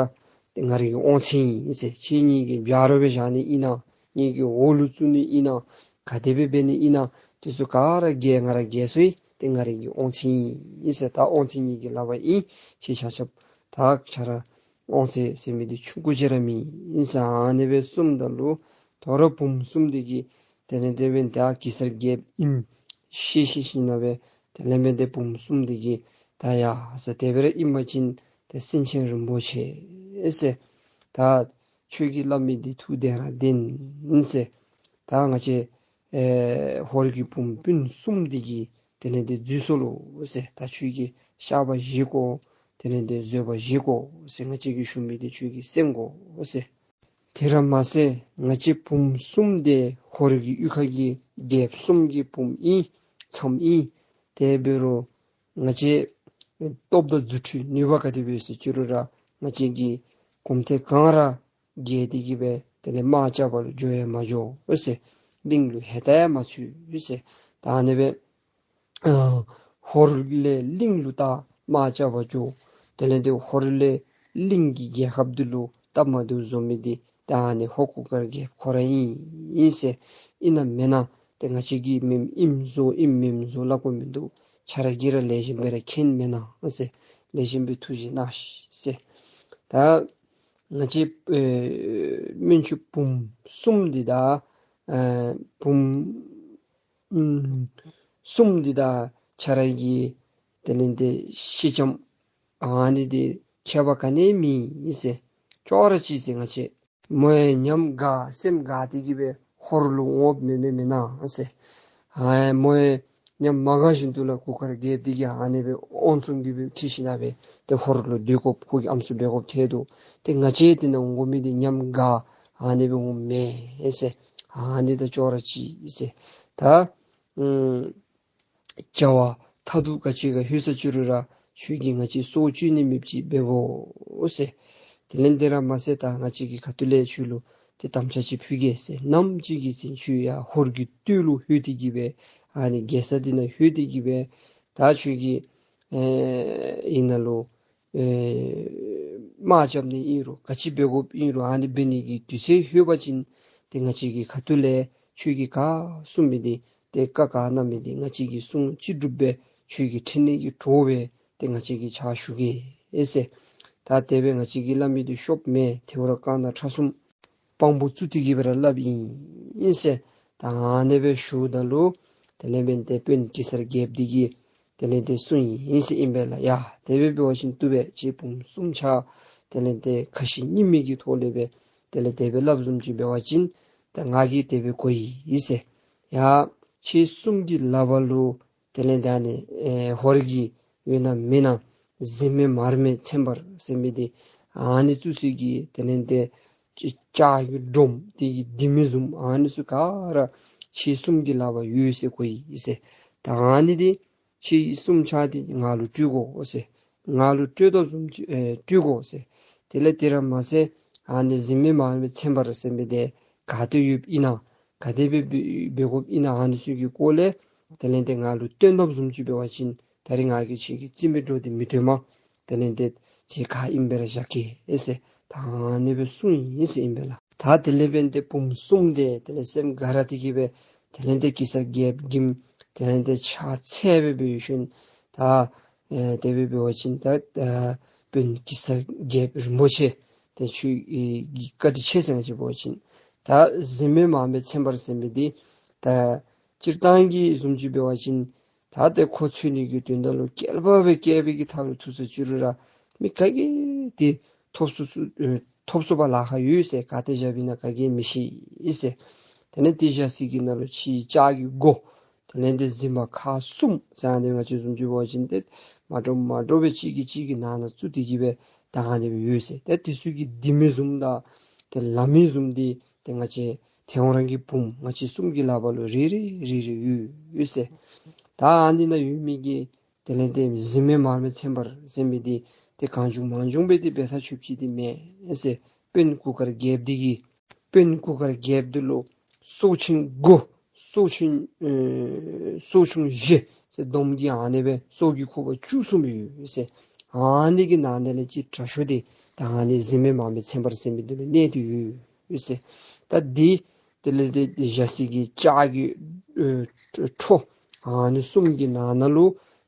ཏེ་ང་རའི་གི་དབང་ཚད་ཨིན་ཟེར། ཁྱེད་ངེ་གི་བྱ་རོགས་སྦེ་བཞག་ནི་ཨིན་ན། ངེ་གི་འོག་ལུ་བཙུགས་ནི་ཨིན་ན། ག་དེ་སྦེ་འབད་ནི་ཨིན་ན། དེ་ཚུ་ག་ར་རྒྱལ་ང་ར་རྒྱལ་སོ་ཡི། ཏེ་ང་རའི་གི་དབང་ཚད་ཨིན་ཟེར། ད་དབང་ཚད་ངེ་གི་ལག་པར་ཨིན། ཁྱེད་ཆ་ཁྱབ་ད་ཁྱེད་ར་དབང་ཚད་ཟེར་མི་འདི་ཆུང་ཀུ་ཅིག་ར་མེན་ཟེར་ཨ་ནི་སྦེ་གསུངམ་ད་ལུ་དོ་རུང་བུམོ་གསུམ་འདི་གིས་དེ་ལས་ཏེ་འབདན་ད་གེ་སར་རྒྱལཔོ་ཨིནམ་ཤེས་ཤེས་ཞིནམ་ལས་དེ་ལས་འབདན་ཏེ་བུམོ་གསུམ་འདི་གིས་ད་ཡ་ཟེར། དེ་སྦེ་ར་ཨིན་པ་ཅིན་ཏེ་སེང་ཆེན་རིན་པོ་ཆེ་ཟེར། ད་ཁྱོད་ཀྱིས་སླབ་མི་འདི་ཐུགས་བདེན་ར་བདེན་ཟེར། ད་ང་བཅས་ཨེ་ཧོར་གྱི་བུམོ་སྤུན་གསུམ་འདི་གིས་དེ་ལས་ཏེ་འཛོལ་སོ་ལོ་ཟེར། ད་ཁྱོད་ཀྱིས་བཤགས་པ་བཞེས་དགོ། དེ་ལས་ཏེ་བཟོད་པ་བཞེས་དགོ་ཟེར། ང་བཅས་ཀྱིས་ཞུ་མི་འདི་ཁྱོད་ཀྱིས་གསན་དགོ་ཟེར། དེ་ར་མ་ཚད་ང་བཅས་བུམོ་གསུམ་འདི་ཧོར་གྱི་གཡུས་ཁ་གི་རྒྱལཔོ་གསུམ་གྱི་བུམོ་ཨིན་ཚམོ་ཨིན། དེ་འབད་རུང་ང་བཅས་སྟོབས་དང་རྫུ་འཕྲུལ་ནུས་པ་ག་དེ་སྦེ་ཡོད་ཟེར་ཅི་རུང་ར་ང་བཅས་ཀྱིས་གུང་ཐེངས་གང་ར་རྒྱལ་ཏེ་གི་སྦེ་དེ་ལས་དམག་རྐྱབ་པ་ལུ་འགྱོ་ཡང་མ་འགྱོ་ཟེར། གླིང་ལུ་ཧེ་ད་ཡང་མ་ཚུད་ཟེར། ད་ཨ་ནི་སྦེ་ཨ་ཧོར་ལས་གླིང་ལུ་ད་དམག་རྐྱབ་པར་འགྱོ། དེ་ལས་ཏེ་ཧོར་ལས་གླིང་གི་རྒྱལ་ཁབ་འདི་ལུ་སྟབས་མ་བདེཝ་བཟོ་མི་འདི་ད་ཨ་ནི་ཧོར་གུར་དཀར་རྒྱལཔོ་ཁོ་ར་ཨིན་ཨིན་ཟེར། ཨིན་ན་མེན་ན་ཏེ་ང་བཅས་ཀྱིས་མེནམ་ཨིནམ་བཟོ་ཨིནམ་མེནམ་བཟོ་སླབ་དགོཔ་མིན་འདུག། ཁྱེད་ར་གིས་ར་ལེགས་ཤོམ་སྦེ་ར་མཁྱེན་མེན་ན་ཟེར། ལེགས་ཤོམ་སྦེ་ཐུགས་བཞེས་གནང་ཤིག་ཟེར། ད་ང་བཅས་ཨེ་སྨན་ཆུང་བུམོ་གསུམ་འདི་དང་ཨེ་བུམོ་ཨུམ་གསུམ་འདི་དང་ཁྱེད་ར་གི་དེ་ལས་ཏེ་སེང་ལྕམ་ཨ་ནི་འདི་ཁྱད་པར་ག་ནི་མེད་ཟེར། ཅོག་ར་གཅིག་ཟེར། ང་བཅས་མོ་ཡང་ཉམས་དགའ་སེམས་དགའ་སྟེ་གི་སྦེ་ཧོར་ལུ་འོངམ་མེན་མེན་མེན་ན་ཟེར། ཨ་མོ་ཡང་ཉམས་མ་དགའ་བཞིན་དུ་ལགས་གུར་དཀར་རྒྱལཔོ་འདི་གིས་ཨ་ནི་སྦེ་དབང་བཙོང་གི་སྦེ་འཁྱིད་ཞིནམ་ལས་ཏེ་ཧོར་ལུ་སྡོད་དགོཔ་ཁོ་གི་ཨམ་སྲུ་འབད་དགོཔ་ཐལ་འདུག། ཏེ་ང་བཅས་འདི་ནང་འོང་མི་འདི་ཉམས་དགའ་ཨ་ནི་སྦེ་འོངམ་མེན་ཟེར། ཨ་ནི་དང་ཅོག་ར་གཅིག་ཟེར། ད་ཨུམ་བྱ་བ་མཐའ་ཐུག་ག་ཅི་ག་ལྷོད་ས་ཅི་རུང་ར་ཁྱོད་ཀྱིས་ང་བཅས་སྲོག་གཅོད་ནི་མེདཔ་ཅིག་འབད་དགོ་ཟེར། དེ་ལས་དེ་ར་མ་ཚད་ད་ང་བཅས་ཀྱི་ཁ་ཐུག་ལས་ཁྱོད་ལུ་ཏེ་དམ་བཅའ་ཅིག་ཕུལ་གེ་ཟེར། ནམ་ཅིག་གི་ཚེ་ཁྱོད་ཡར་ཧོར་གྱི་སྟོད་ལུ་ལྷོད་དེ་གི་སྦེ་ཨ་ནི་རྒྱལ་ས་འདི་ནང་ལྷོད་དེ་གི་སྦེ་ད་ཁྱོད་ཀྱིས་ཨེ་ཨིན་ན་ལོ་ཨེ་དམག་རྐྱབ་ནི་ཨིན་རུང་ག་ཅི་འབད་དགོཔ་ཨིན་རུང་ཨ་ནི་འབད་ནི་གི་དུས་ཚོད་ལྷོད་པ་ཅིན་ཏེ་ང་བཅས་ཀྱི་ཁ་ཐུག་ལས་ཁྱོད་ཀྱིས་ག་གསུང་མི་འདི་ཏེ་བཀའ་ག་གནང་མི་འདི་ང་བཅས་ཀྱིས་གསུང་ཅི་སྒྲུབ་སྦེ་ཁྱོད་ཀྱི་ཕྲིན་ལས་ཀྱི་གྲོགས་སྦེ་ཏེ་ང་བཅས་ཀྱིས་ཕྱག་ཞུ་གེ་ཟེར། ད་དེ་སྦེ་ང་བཅས་ཀྱིས་སླབ་མི་འདི་ཤོབ་མེན། ཐལཝ་ར་རྐང་དང་ཕྲ་གསུམ་དཔང་པོ་བཙུགས་ཏེ་གི་སྦེ་ར་སླབ་ཨིན་ཨིན་ཟེར། ད་ཨ་ནི་སྦེ་ཞུཝ་ད་ལུ་དེ་ལས་འབདན་ཏེ་དཔོན་གེ་སར་རྒྱལཔོ་འདི་གིས་དེ་ལས་ཏེ་གསུངས་ཡི་ཟེར་ཨིན་པས་ལགས། ཡ་དེ་སྦེ་འབད་བ་ཅིན་བཏུབ་པས། ཁྱེད་བུམོ་གསུམ་ཆ་དེ་ལས་ཏེ་ཁ་ཞེ་གཉིས་མེད་ཀྱི་ཐོག་ལས་སྦེ་དེ་ལས་དེ་སྦེ་སླབ་བཟུམ་ཅིག་འབད་བ་ཅིན་ད་ང་གིས་དེ་སྦེ་གོ་ཡི་ཟེར། ཡ་ཁྱེད་གསུམ་གྱི་ལག་པ་ལུ་དེ་ལས་ད་ཨ་ནི་ཨེ་ཧོར་གྱི་ཡོད་ན་མེད་ན་གཟིམ་དམག་མར་མེ་ཚན་པ་ཟེར་མི་འདི་ཨ་ནི་བཙུགས་སའི་གི་དེ་ལས་ཏེ་ལྕགས་ཀྱི་སྒྲོམ་དེ་གི་ལྡེ་མིག་བཟུམ་ཨ་ནི་ཚུ་ག་ར་ཁྱེད་གསུམ་གྱི་ལག་པར་ཡོད་ཟེར་གོ་ཡི་ཟེར། ད་ཨ་ནི་འདི་ཁྱེད་གསུམ་ཆ་འདི་ང་ལུ་སྤྲོད་དགོ་ཟེར། ང་ལུ་སྤྲོད་དོ་བཟུམ་ཅིག་ཨེ་སྤྲོད་དགོ་ཟེར། དེ་ལས་དེ་ར་མ་ཚད་ཨ་ནི་གཟིམ་དམག་མར་མེ་ཚན་པ་ཟེར་མི་འདི་ག་ཏེ་ཡོདཔ་ཨིན་ན་ག་དེ་སྦེ་འབད་འབད་དགོཔ་ཨིན་ན་ཨ་ནི་ཚུ་གི་སྐོར་ལས་དེ་ལས་ཏེ་ང་ལུ་སྟོན་དོ་བཟུམ་ཅིག་འབད་བ་ཅིན་ད་རིས་ང་གིས་ཁྱེད་ཀྱི་རྩིས་མེད་འགྲོ་འདི་མི་སྟོན་མས། དེ་ལས་ཏེ་ཁྱེད་ག་ཨིནམ་སྦེ་ར་བཞག་གེ་ཨེ་ཟེར། ད་ཨ་ནི་སྦེ་གསུངས་ཡི་ཟེར་ཨིན་པས་ལགས། ད་དེ་ལས་འབདན་ཏེ་བུམོ་གསུམ་འདི་དེ་ལས་སེམས་དགའ་ར་སྟེ་གི་སྦེ་དེ་ལས་ཏེ་གེ་སར་རྒྱལཔོ་གིས་དེ་ལས་ཏེ་ཕྱག་འཚལ་སྦེ་འབད་ཞིནམ་ད་ཨེ་དེ་སྦེ་འབད་བ་ཅིན་ད་ཨེ་དཔོན་གེ་སར་རྒྱལཔོ་རིན་པོ་ཆེ་ཏེ་ཁྱོད་ཨེ་གི་བཀའ་དྲིན་ཆེ་ཟེར་ང་བཅས་འབད་བ་ཅིན་ད་གཟིམ་དམག་མར་མེ་ཚན་པ་ཟེར་མི་འདི་ད་སྤྱིར་བཏང་གི་བཟུམ་ཅིག་འབད་བ་ཅིན་ད་ཏེ་ཁོ་འཚོལ་ནི་གི་དོན་དག་ལུ་བསྐལ་པ་སྦེ་བསྐལ་པའི་གི་ཐག་རིང་ཐུག་ས་ཅིག་རུང་ར་མི་ག་གིས་ཏེ་ཐོབ་ཚུགས་ཚུགས་ཨེ་ཐོབ་ཚུགས་པར་ལཱ་ཁག་ཡོད་ཟེར། ག་ཏེ་བཞགཔ་ཨིན་ན་ག་གིས་མི་ཤེས་ཟེར། དེ་ལས་ཏེ་བཞག་ས་གི་ནང་ལུ་ཁྱེད་ལྕགས་ཀྱི་སྒོ་དེ་ལས་ཏེ་གཟིམ་དམག་ཁག་གསུམ་ཟེར་ཨ་ནི་ང་བཅས་བཟུམ་ཅིག་འབད་བ་ཅིན་ཏེ་མ་འདྲཝ་མ་འདྲཝ་སྦེ་གཅིག་གིས་གཅིག་གི་ནང་ན་བཙུགས་ཏེ་གི་སྦེ་ད་ཨ་ནི་སྦེ་ཡོད་ཟེར། ཏེ་དེ་ཚུ་གི་ལྡེ་མིག་བཟུམ་དང་ཏེ་ལག་མིག་བཟུམ་འདི་ཏེ་ང་བཅས་ཐེའུ་རང་གི་བུམོ་ང་བཅས་གསུམ་གྱི་ལག་པ་ལུ་རེ་རེ་རེ་རེ་ཡོད་ཡོད་ཟེར། ད་ཨ་ནི་ནང་ཡོད་མི་གི་དེ་ལས་ཏེ་གཟིམ་དམག་མར་མེ་ཚན་པ་ཟེར་མི་འདི་ཏེ་གང་བྱུང་མང་བྱུང་སྦེ་ཏེ་འབད་ས་ཆོགཔ་ཅིག་འདི་མེན་ཟེར། དཔོན་གུར་དཀར་རྒྱལཔོ་འདི་གིས་དཔོན་གུར་དཀར་རྒྱལཔོ་འདི་ལུ་སྲོག་ཆེན་དགུ་སྲོག་ཆེན་ཨེ་སྲོག་ཆུང་བཞི་ཟེར་སྡོམ་གྱི་ཨ་ནི་སྦེ་སྲོག་གི་ཁུ་བ་བཅུ་གསུམ་ཡོད་ཟེར། ཨ་ནི་གི་ནང་ན་ལས་ཅིག་དྲག་ཤོས་འདི་ད་ཨ་ནི་གཟིམ་དམག་མར་མེ་ཚན་པ་ཟེར་མི་འདི་ལུ་གནས་ཏེ་ཡོད་ཟེར། ད་འདི་དེ་ལས་ཏེ་བཞག་ས་གི་ལྕགས་ཀྱི་ཨེ་ཁྲོ་ཨ་ནི་གསུམ་གྱི་ནང་ན་ལུ་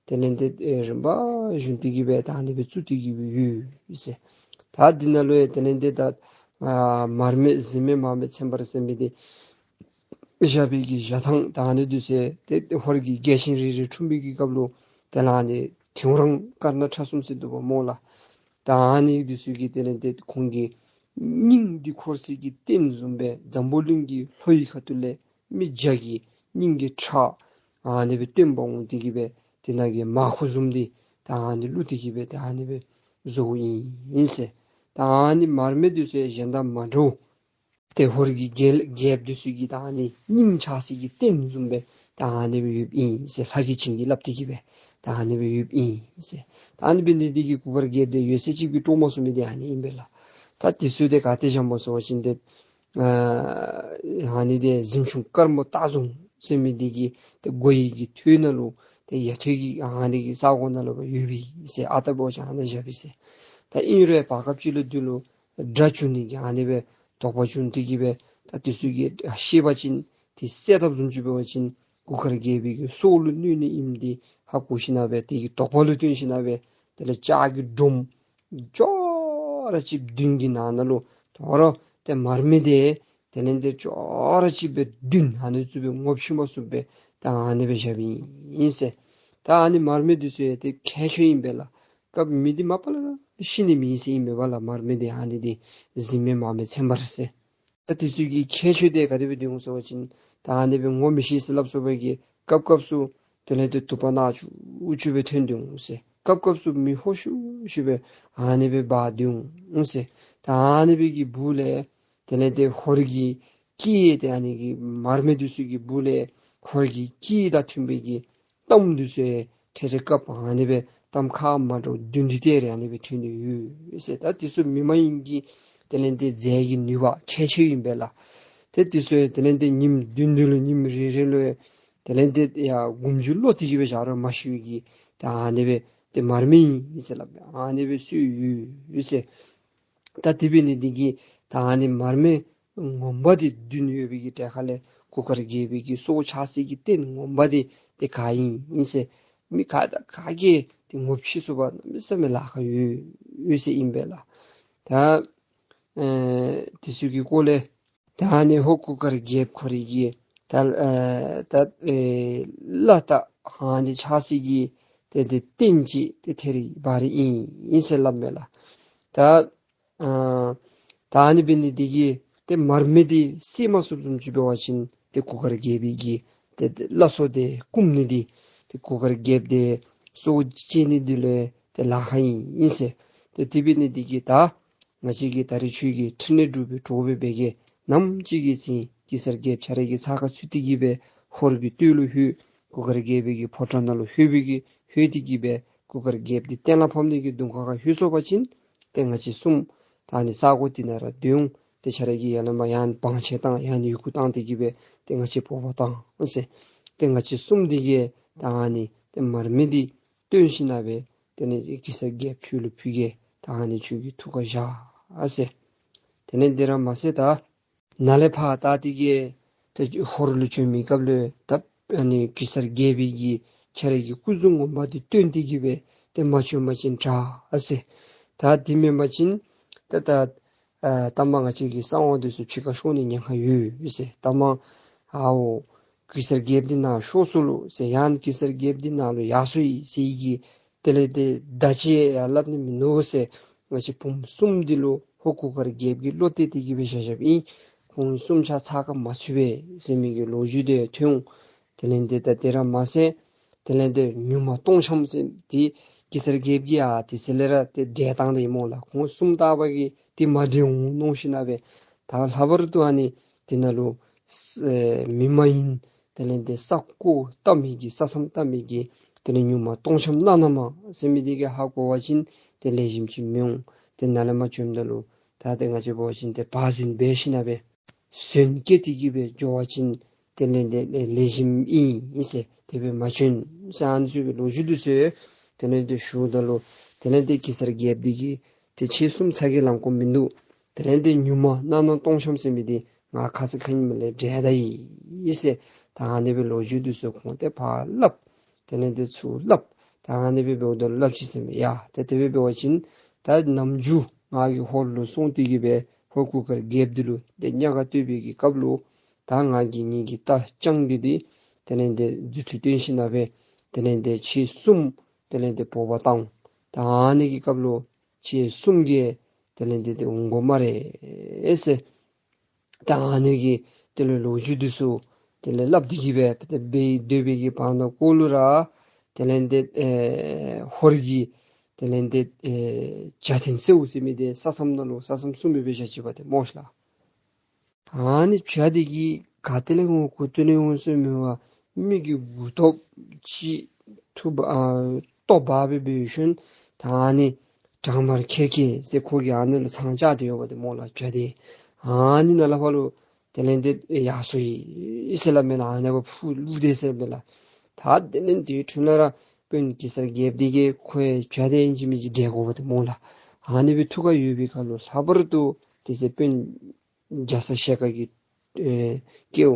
དེ་ལས་ཏེ་ཨེ་རིམ་པ་བཞིན་དུ་གི་སྦེ་ད་ཨ་ནི་སྦེ་བཙུགས་ཏེ་གི་སྦེ་ཡོད་ཟེར། ད་འདི་ནང་ལུ་ཡང་དེ་ལས་ཏེ་ད་ཨ་མར་མེ་གཟིམ་དམག་མར་མེ་ཚན་པ་ཟེར་མི་འདི་བཞག་པའི་གི་བཞག་ཐངས་ད་ཨ་ནི་འདི་ཚུ་ཏེ་ཧོར་གྱི་རྒྱལ་ཆེན་རེ་རེ་འཁྲུངས་པའི་གི་སྐབས་ལུ་དེ་ལས་ཨ་ནི་ཐེའུ་རང་དཀར་ནག་ཁྲ་གསུམ་ཟེར་འདུག་པ་སྨོ་ལགས། ད་ཨ་ནི་འདི་ཚུ་གིས་དེ་ལས་ཏེ་ཁོང་གི་སྙིང་འདི་འཁོར་སའི་གི་རྟེན་བཟུམ་སྦེ་འཛམ་བུ་གླིང་གི་ལྷོ་ཡི་ཁ་ཐུག་ལས་མི་བརྒྱ་གི་སྙིང་གི་ཁྲག་ཨ་ནི་སྦེ་བཏོན་པ་འོང་སྟེ་གི་སྦེ་དེ་ནང་གི་མར་ཁུ་བཟུམ་འདི་ད་ཨ་ནི་བླུགས་ཏེ་གི་སྦེ་ད་ཨ་ནི་སྦེ་བཟོཝ་ཨིན་ཟེར། ད་ཨ་ནི་མར་མེ་འདི་ཚུ་གཞན་དང་མ་འདྲཝ་ཏེ་ཧོར་གྱི་རྒྱལ་རྒྱལཔོ་འདི་ཚུ་གི་ད་ཨ་ནི་སྙིང་ཆགས་སའི་གི་རྟེན་བཟུམ་སྦེ་ད་ཨ་ནི་སྦེ་ཡོདཔ་ཨིན་ཟེར། ལྷ་གིས་བྱིན་གྱིས་བརླབས་ཏེ་གི་སྦེ་ད་ཨ་ནི་སྦེ་ཡོདཔ་ཨིན་ཟེར། ད་ཨ་ནི་འབད་ནི་འདི་གིས་གུར་དཀར་རྒྱལཔོ་འདི་ཡོད་ཚད་ཅིག་སྦེ་སྤྲོ་མ་ཚུགས་མི་འདི་ཨ་ནི་ཨིན་པས་ལགས། ད་དེ་ཚུ་འདི་ག་ཏེ་བཞགཔ་སྨོ་ཟེར་བ་ཅིན་ཏེ་ཨ་ཨ་ནི་འདི་གཟིམ་ཆུང་དཀར་མོ་སྟག་རྫོང་ཟེར་མི་འདི་གི་ཏེ་སྒོ་ཡི་གི་ཐོད་ནང་ལུ་ཏེ་ཡ་ཐོད་ཀྱི་ཨ་ནི་གི་ས་གོ་ནང་ལུ་ཡོད་པས་ཟེར། ཨ་རྟག་འབད་བ་ཅིན་ཨ་ནཱ་བཞག་པས་ཟེར། ད་ཨིན་རུང་བར་སྐབས་ཅིག་ལུ་འདི་ལུ་དགྲ་བྱུང་ནི་གི་ཨ་ནི་སྦེ་དོགས་པ་བྱུང་སྟེ་གི་སྦེ་ད་དེ་ཚུ་གིས་ཤེས་པ་ཅིན་ཏེ་བསད་དཔ་བཟུམ་ཅིག་འབད་བ་ཅིན་གུར་དཀར་རྒྱལ་པོའི་གི་སྲོག་ལུ་གནོད་ནི་ཨིནམ་འདི་ཧ་གོ་ཞིན་ན་སྦེ་དེ་གི་དོགས་པ་ལུ་བརྟེན་ཞིན་ན་སྦེ་དེ་ལས་ལྕགས་ཀྱི་སྒྲོམ་ཅོག་ར་གཅིག་མདུན་གྱི་ནང་ན་ལུ་དོ་རུང་ཏེ་མར་མེ་འདི་དེ་ལས་ཏེ་ཅོག་ར་གཅིག་སྦེ་མདུན་ཨ་ནི་ཚུ་སྦེ་ངོ་ཕྱེ་མ་ཚུགསཔ་སྦེ་ད་ཨ་ནི་སྦེ་བཞགཔ་ཨིན་ཟེར། ད་ཨ་ནི་མར་མེ་འདི་ཚུ་ཡང་ཏེ་ཁྱད་ཆོས་ཨིན་པས་ལགས། སྐབས་མེ་འདི་མ་པ་ལས་ར་ཤི་ནི་མེད་ཟེར་ཨིན་པས་ལགས། མར་མེ་འདི་ཨ་ནི་འདི་གཟིམ་དམག་མར་མེ་ཚན་པ་ཟེར། ད་དེ་ཚུ་གི་ཁྱད་ཆོས་འདི་ག་དེ་སྦེ་འདུག་ཟེར་བ་ཅིན་ད་ཨ་ནི་སྦེ་ངོ་མི་ཤེས་ཟེར་སླབ་སོང་བའི་གི་སྐབས་སྐབས་སུ་དེ་ལས་ཏེ་དུ་པ་ནག་ཆུ་ཆུ་སྦེ་ཐོན་འདུག་ཟེར། སྐབས་སྐབས་སུ་མེ་ཧོ་ཤུ་ཤུ་སྦེ་ཨ་ནི་སྦེ་འབར་འདུག་ཟེར། ད་ཨ་ནི་སྦེ་གི་སྦུག་ལས་དེ་ལས་ཏེ་ཧོར་གྱི་སྐད་ཏེ་ཨ་ནི་གི་མར་མེ་འདི་ཚུ་གི་སྦུག་ལས་ཧོར་གྱི་སྐད་དང་མཐུན་པའི་གི་གཏམ་འདི་ཚུ་ཡང་ཐད་རི་སྐབས་ཨ་ནི་སྦེ་གཏམ་ཁ་མ་འདྲཝ་བདུན་བདུན་ཏེ་རེ་ཨ་ནི་སྦེ་ཐོན་ཏེ་ཡོད་ཟེར། ད་དེ་ཚུ་མི་མ་ཡིན་གྱི་དེ་ལས་ཏེ་རྫས་ཀྱི་ནུས་པ་ཁྱད་ཆོས་ཨིན་པས་ལགས། ཏེ་དེ་ཚུ་ཡང་དེ་ལས་ཏེ་ཉིནམ་བདུན་བདུན་ལུ་ཉིནམ་རེ་རེ་ལུ་ཡང་དེ་ལས་ཏེ་ཡར་གུམ་ཆུ་གློ་སྟེ་གི་སྦེ་བཞག་རུང་མ་ཤི་བའི་གི་ད་ཨ་ནི་སྦེ་ཏེ་མར་མེ་ཨིན་ཟེར་སླབ་ཨ་ནི་སྦེ་སུ་ཡོད་ཟེར། ད་དེ་འབད་ནི་འདི་གིས་ད་ཨ་ནི་མར་མེ་ངོ་མ་འདི་བདུན་ཡོད་པའི་གི་གྲས་ཁ་ལས་གུར་དཀར་རྒྱལ་པོའི་གི་སྲོག་ཆགས་སའི་གི་རྟེན་ངོ་མ་འདི་ཏེ་ག་ཨིན་ཨིན་ཟེར་མི་ག་དང་ག་གིས་ཏེ་ངོ་ཕྱེ་ཚུགས་པར་གནམ་མེད་ས་མེད་ལཱ་ཁག་ཡོད་ཡོད་ཟེར་ཨིན་པས་ལགས། ད་ཨེ་དེ་ཚུ་གི་སྐོར་ལས་ད་ཨ་ནི་ཧོར་གུར་དཀར་རྒྱལཔོ་ཁོ་རའི་གི་ད་ཨེ་ད་ཨེ་བླ་རྟ་ཨ་ནི་ཆགས་སའི་གི་ཏེ་ཏེ་རྟེན་ཅིག་ཏེ་ཐད་རི་འབར་རི་ཨིན་ཨིན་ཟེར་སླབ་མས་ལགས། ད་ཨ་ད་ཨ་ནི་འབད་ནི་འདི་གིས་ཏེ་མར་མེ་འདི་བསད་མ་ཚུགསཔ་བཟུམ་ཅིག་འབད་བ་ཅིན་ ཏེ་གུར་དཀར་རྒྱལ་པོའི་གི་ཏེ་བླ་སྲོག་འདི་བཀུམ་ནི་འདི་ཏེ་གུར་དཀར་རྒྱལཔོ་འདི་སྲོག་བཅད་ནི་འདི་ལུ་ཏེ་ལཱ་ཁག་ཨིན་ཨིན་ཟེར། ཏེ་དེ་འབད་ནི་འདི་གིས་ད་ང་བཅས་ཀྱིས་ད་རིས་ཁྱོད་ཀྱི་འཕྲིན་ལས་སྒྲུབ་པའི་གྲོགས་སྦེ་འབད་གེ། ནམ་ཅིག་གི་ཚེ་གེ་སར་རྒྱལཔོ་ཁྱོད་ར་གི་ཚ་ཁ་ཚུད་དེ་གི་སྦེ་ཧོར་གྱི་སྟོད་ལུ་ལྷོད། གུར་དཀར་རྒྱལ་པོའི་གི་ཕོ་བྲང་ནང་ལུ་ལྷོད་པའི་གི་ལྷོད་དེ་གི་སྦེ་གུར་དཀར་རྒྱལཔོ་འདི་གཏན་ལ་ཕབ་ནི་གི་གདོང་ཁ་ཁར་ལྷོད་སོང་པ་ཅིན་ཏེ་ང་བཅས་གསུམ་ད་ཨ་ནི་ས་གོ་འདི་ནང་ར་སྡོད་འོང་། ཏེ་ཁྱོད་ར་གིས་ཡར་ལས་མར་ཡང་བང་ཆེན་བཏང་ཡང་ཡི་གུ་བཏང་སྟེ་གི་སྦེ་ཏེ་ང་བཅས་འབོ་བར་བཏང་ཟེར། ཏེ་ང་བཅས་གསུམ་འདི་གིས་ད་ཨ་ནི་ཏེ་མར་མེ་འདི་བཏོན་ཞིནམ་ལས་ཏེ་ནི་གེ་སར་རྒྱལཔོ་ཁྱོད་ལུ་ཕུལ་གེ། ད་ཨ་ནི་ཁྱོད་ཀྱི་ཐུགས་ཁར་བཞག་ཟེར། དེ་ལས་དེ་ར་མ་ཚད་ད་ནཱ་ལས་ཕར་ད་དེ་གིས་ཏེ་ཧོར་ལུ་བྱོན་མི་སྐབས་ལུ་ད་ཨ་ནི་གེ་སར་རྒྱལ་པོའི་གི་ཁྱོད་ར་གི་སྐུ་གཟུགས་ངོ་མ་འདི་བཏོན་ཏེ་གི་སྦེ་ཏེ་མ་བྱོན་པ་ཅིན་དྲག་ཟེར། ད་དེ་མེན་པ་ཅིན་ད་ད་ཨ་ལྟ་མ་ང་བཅས་ཀྱི་གསང་བ་འདི་ཚུ་ཕྱི་ཁར་ཤོར་ནི་ཉེན་ཁ་ཡོད་ཟེར། ལྟ་མ་ཨའོ་གེ་སར་རྒྱལཔོ་འདི་ནཱ་ཤོར་སོ་ལོ་ཟེར། ཡང་གེ་སར་རྒྱལཔོ་འདི་ནཱ་ལུ་ཡར་སོ་ཡི་ཟེར་གྱི་དེ་ལས་ཏེ་བརྡ་ཅིག་ཡང་སླབ་ནི་མིན་ནུག་ཟེར། ང་བཅས་བུམོ་གསུམ་འདི་ལུ་ཧོར་གུར་དཀར་རྒྱལཔོ་གིས་བློ་གཏད་དེ་གི་སྦེ་བཞག་བཞགཔ་ཨིན། ཁོང་གསུམ་ཆ་ཚ་ཁ་མ་ཚུད་པས་ཟེར་མི་གི་ལོ་རྒྱུས་འདི་ཐོན་འོང་། དེ་ལས་ཏེ་ད་དེ་ར་མ་ཚད་དེ་ལས་ཏེ་མྱུར་མ་སྟོང་ཤམ་ཟེར་འདི་གེ་སར་རྒྱལཔོ་གིས་ཨ་དེ་ཚེ་ལས་ར་ཏེ་བསྒྲལ་བཏང་སྟེ་ཨིན་མོ་ལགས། ཁོང་གསུམ་རྟག་པ་གིས་ཏེ་མ་བསྒྲལ་འོང་མནོ་ཞིནམ་ལས་ད་ལྷག་པར་དུ་ཨ་ནི་དེ་ནང་ལུ་ཨེ་མི་མ་ཡིན་དེ་ལས་ཏེ་ས་གོ་བལྟ་མི་གི་ས་མཚམས་བལྟ་མི་གི་དེ་ལས་མྱུར་མ་སྟོང་ཤམ་གནམ་ན་མ་ཟེར་མི་འདི་གིས་ཧ་གོ་བ་ཅིན་ཏེ་ལེགས་ཤོམ་ཅིག་མི་འོང་། ཏེ་ནཱ་ལས་མར་བྱོནམ་ད་ལུ་ད་ཏེ་ང་བཅས་འབད་བ་ཅིན་ཏེ་བག་ཟོན་འབད་ཞིནམ་ལས་ཟོན་བཀལ་ཏེ་གི་སྦེ་འགྱོ་བ་ཅིན་དེ་ལས་ཏེ་ལེགས་ཤོམ་ཨིན་ཟེར། དེ་སྦེ་མ་བྱོན་ཟེར་ཨ་ནི་ཚུ་གི་ལོ་རྒྱུས་འདི་ཚུ་དེ་ལས་ཏེ་ཞུཝ་ད་ལུ་དེ་ལས་ཏེ་གེ་སར་རྒྱལཔོ་འདི་གིས་ཏེ་ཁྱེད་གསུམ་ཚ་གྱང་ལང་དགོཔ་མིན་འདུག། དེ་ལས་ཏེ་མྱུར་མ་གནམ་ན་སྟོང་ཤམ་ཟེར་མི་འདི་ང་ཁ་ཙ་ཁ་ཉིནམ་ལས་བསྒྲལ་ད་ཡི་ཟེར། ད་ཨ་ནི་སྦེ་ལོ་རྒྱུས་འདི་ཚུ་ཁོང་ཏེ་ཕར་སླབ། དེ་ལས་ཏེ་ཚུར་སླབ། ད་ཨ་ནི་སྦེ་འབདཝ་ད་ལུ་སླབ་ཅི་ཟེར་མས། ཡ་ཏེ་དེ་སྦེ་འབད་བ་ཅིན་ད་ནམ་རྒྱུན་ང་གིས་ཧོར་ལུ་སོང་སྟེ་གི་སྦེ་ཧོར་གུར་དཀར་རྒྱལཔོ་འདི་ལུ་ཏེ་ཉག་ག་བསྟོད་པའི་གི་སྐབས་ལུ་ད་ང་གིས་ངེ་གི་རྟ་རྐྱང་རྒོད་འདི་དེ་ལས་ཏེ་རྫུ་འཕྲུལ་སྟོན་ཞིནམ་ལས་དེ་ལས་ཏེ་ཁྱེད་གསུམ་དེ་ལས་ཏེ་འབོ་བར་བཏང་། ད་ཨ་ནི་གི་སྐབས་ལུ་ཁྱེད་གསུམ་གྱིས་དེ་ལས་ཏེ་ཏེ་འོང་དགོ་སྨ་རེ་ཟེར། ད་ཨ་ནི་གི་དེ་ལས་ལོ་རྒྱུས་འདི་ཚུ་དེ་ལས་སླབ་སྟེ་གི་སྦེ་ཏེ་སྡོད་པའི་གི་བར་ན་ཀོ་ལུ་ར་དེ་ལས་ཏེ་ཨེ་ཧོར་གྱི་དེ་ལས་ཏེ་ཨེ་བྱ་ཐེན་སེའུ་ཟེར་མི་འདི་ས་མཚམས་ནང་ལུ་ས་མཚམས་སྲུང་མི་སྦེ་བཞག་ཅི་པ་ཏེ་སྨོ་ཤ་ལགས། ཨ་ནི་བྱ་འདི་གིས་ག་ཏེ་ལས་འོང་གུ་ཏོ་ལས་འོང་ཟེར་མི་བ་མི་གི་མགུ་ཏོ་ཅིག་ཐུ་བ་ཨ་ལྟོ་འབག་སྦེ་འབད་ཞིནམ་ད་ཨ་ནི་བྲག་དམར་ཁེར་ཁེར་ཟེར་ཁོ་གི་ཨ་ནི་ལུ་ཚང་བཅའ་སྟེ་ཡོད་པ་ཏེ་སྨོ་ལགས་བྱ་འདི། ཨ་ནི་ནང་ལས་ཕར་ལུ་དེ་ལས་ཏེ་ཡར་སོ་ཡི་ཟེར་སླབ་མས་ལགས། ཨ་ནི་བ་འཕུར་ལུས་ཏེ་ཟེར་མས་ལགས། ད་དེ་ལས་དེའི་འཕྲོ་ལས་ར་དཔོན་གེ་སར་རྒྱལཔོ་འདི་གིས་ཁོ་ཡང་བྱ་འདི་ཨིན་ཅི་མིན་ཅི་བསྒྲལ་དགོ་པ་ཏེ་སྨོ་ལགས། ཨ་ནི་སྦེ་ཐུགས་ཁར་ཡོད་པའི་ཁར་ལུ་ལྷག་པར་དུ་དེ་ཚེ་དཔོན་རྒྱ་ཚ་ཞལ་དཀར་གྱི་ཨེ་སྐྱེ་བོ་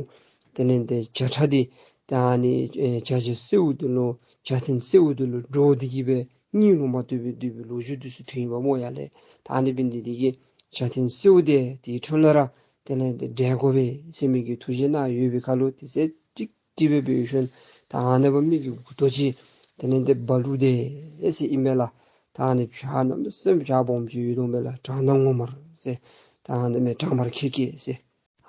དེ་ལས་ཏེ་བྱ་ཁྲ་འདི་ད་ཨ་ནི་ཨེ་བྱ་ཁྲ་སེའུ་འདི་ལུ་བྱ་ཐེན་སེའུ་འདི་ལུ་འདྲོག་སྟེ་གི་སྦེ་གཉིད་ལོག་མ་བཏུབ་པའི་སྡོད་པའི་ལོ་རྒྱུས་འདི་ཚུ་ཐོན་ཡི་པ་སྨོ་ཡར་ལས། ད་ཨ་ནི་འབད་ནི་འདི་གིས་བྱ་ཐེན་སེའུ་འདི་དེའི་འཕྲོ་ལས་ར་དེ་ལས་ཏེ་བསྒྲལ་དགོ་པས་ཟེར་མི་གི་ཐུགས་བཞེད་གནང་ཡོད་པའི་ཁར་ལུ་དེ་ཚེ་ཅིག་ཏེ་སྦེ་འབད་ཞིནམ་ད་ཨ་ནི་བ་མི་གི་མགུ་ཏོ་ཅིག་དེ་ལས་ཏེ་འབག་ལུས་ཏེ་ཨེ་ཟེར་ཨིན་མས་ལགས། ད་ཨ་ནི་བྱ་གནམ་མེད་ས་མེད་བྱ་སྦོམ་ཅིག་ཡོད་དོ་མས་ལགས། བྲག་དམར་ངོ་དམར་ཟེར། ད་ཨ་ནི་མེན་བྲག་དམར་ཁེར་ཁེར་ཟེར།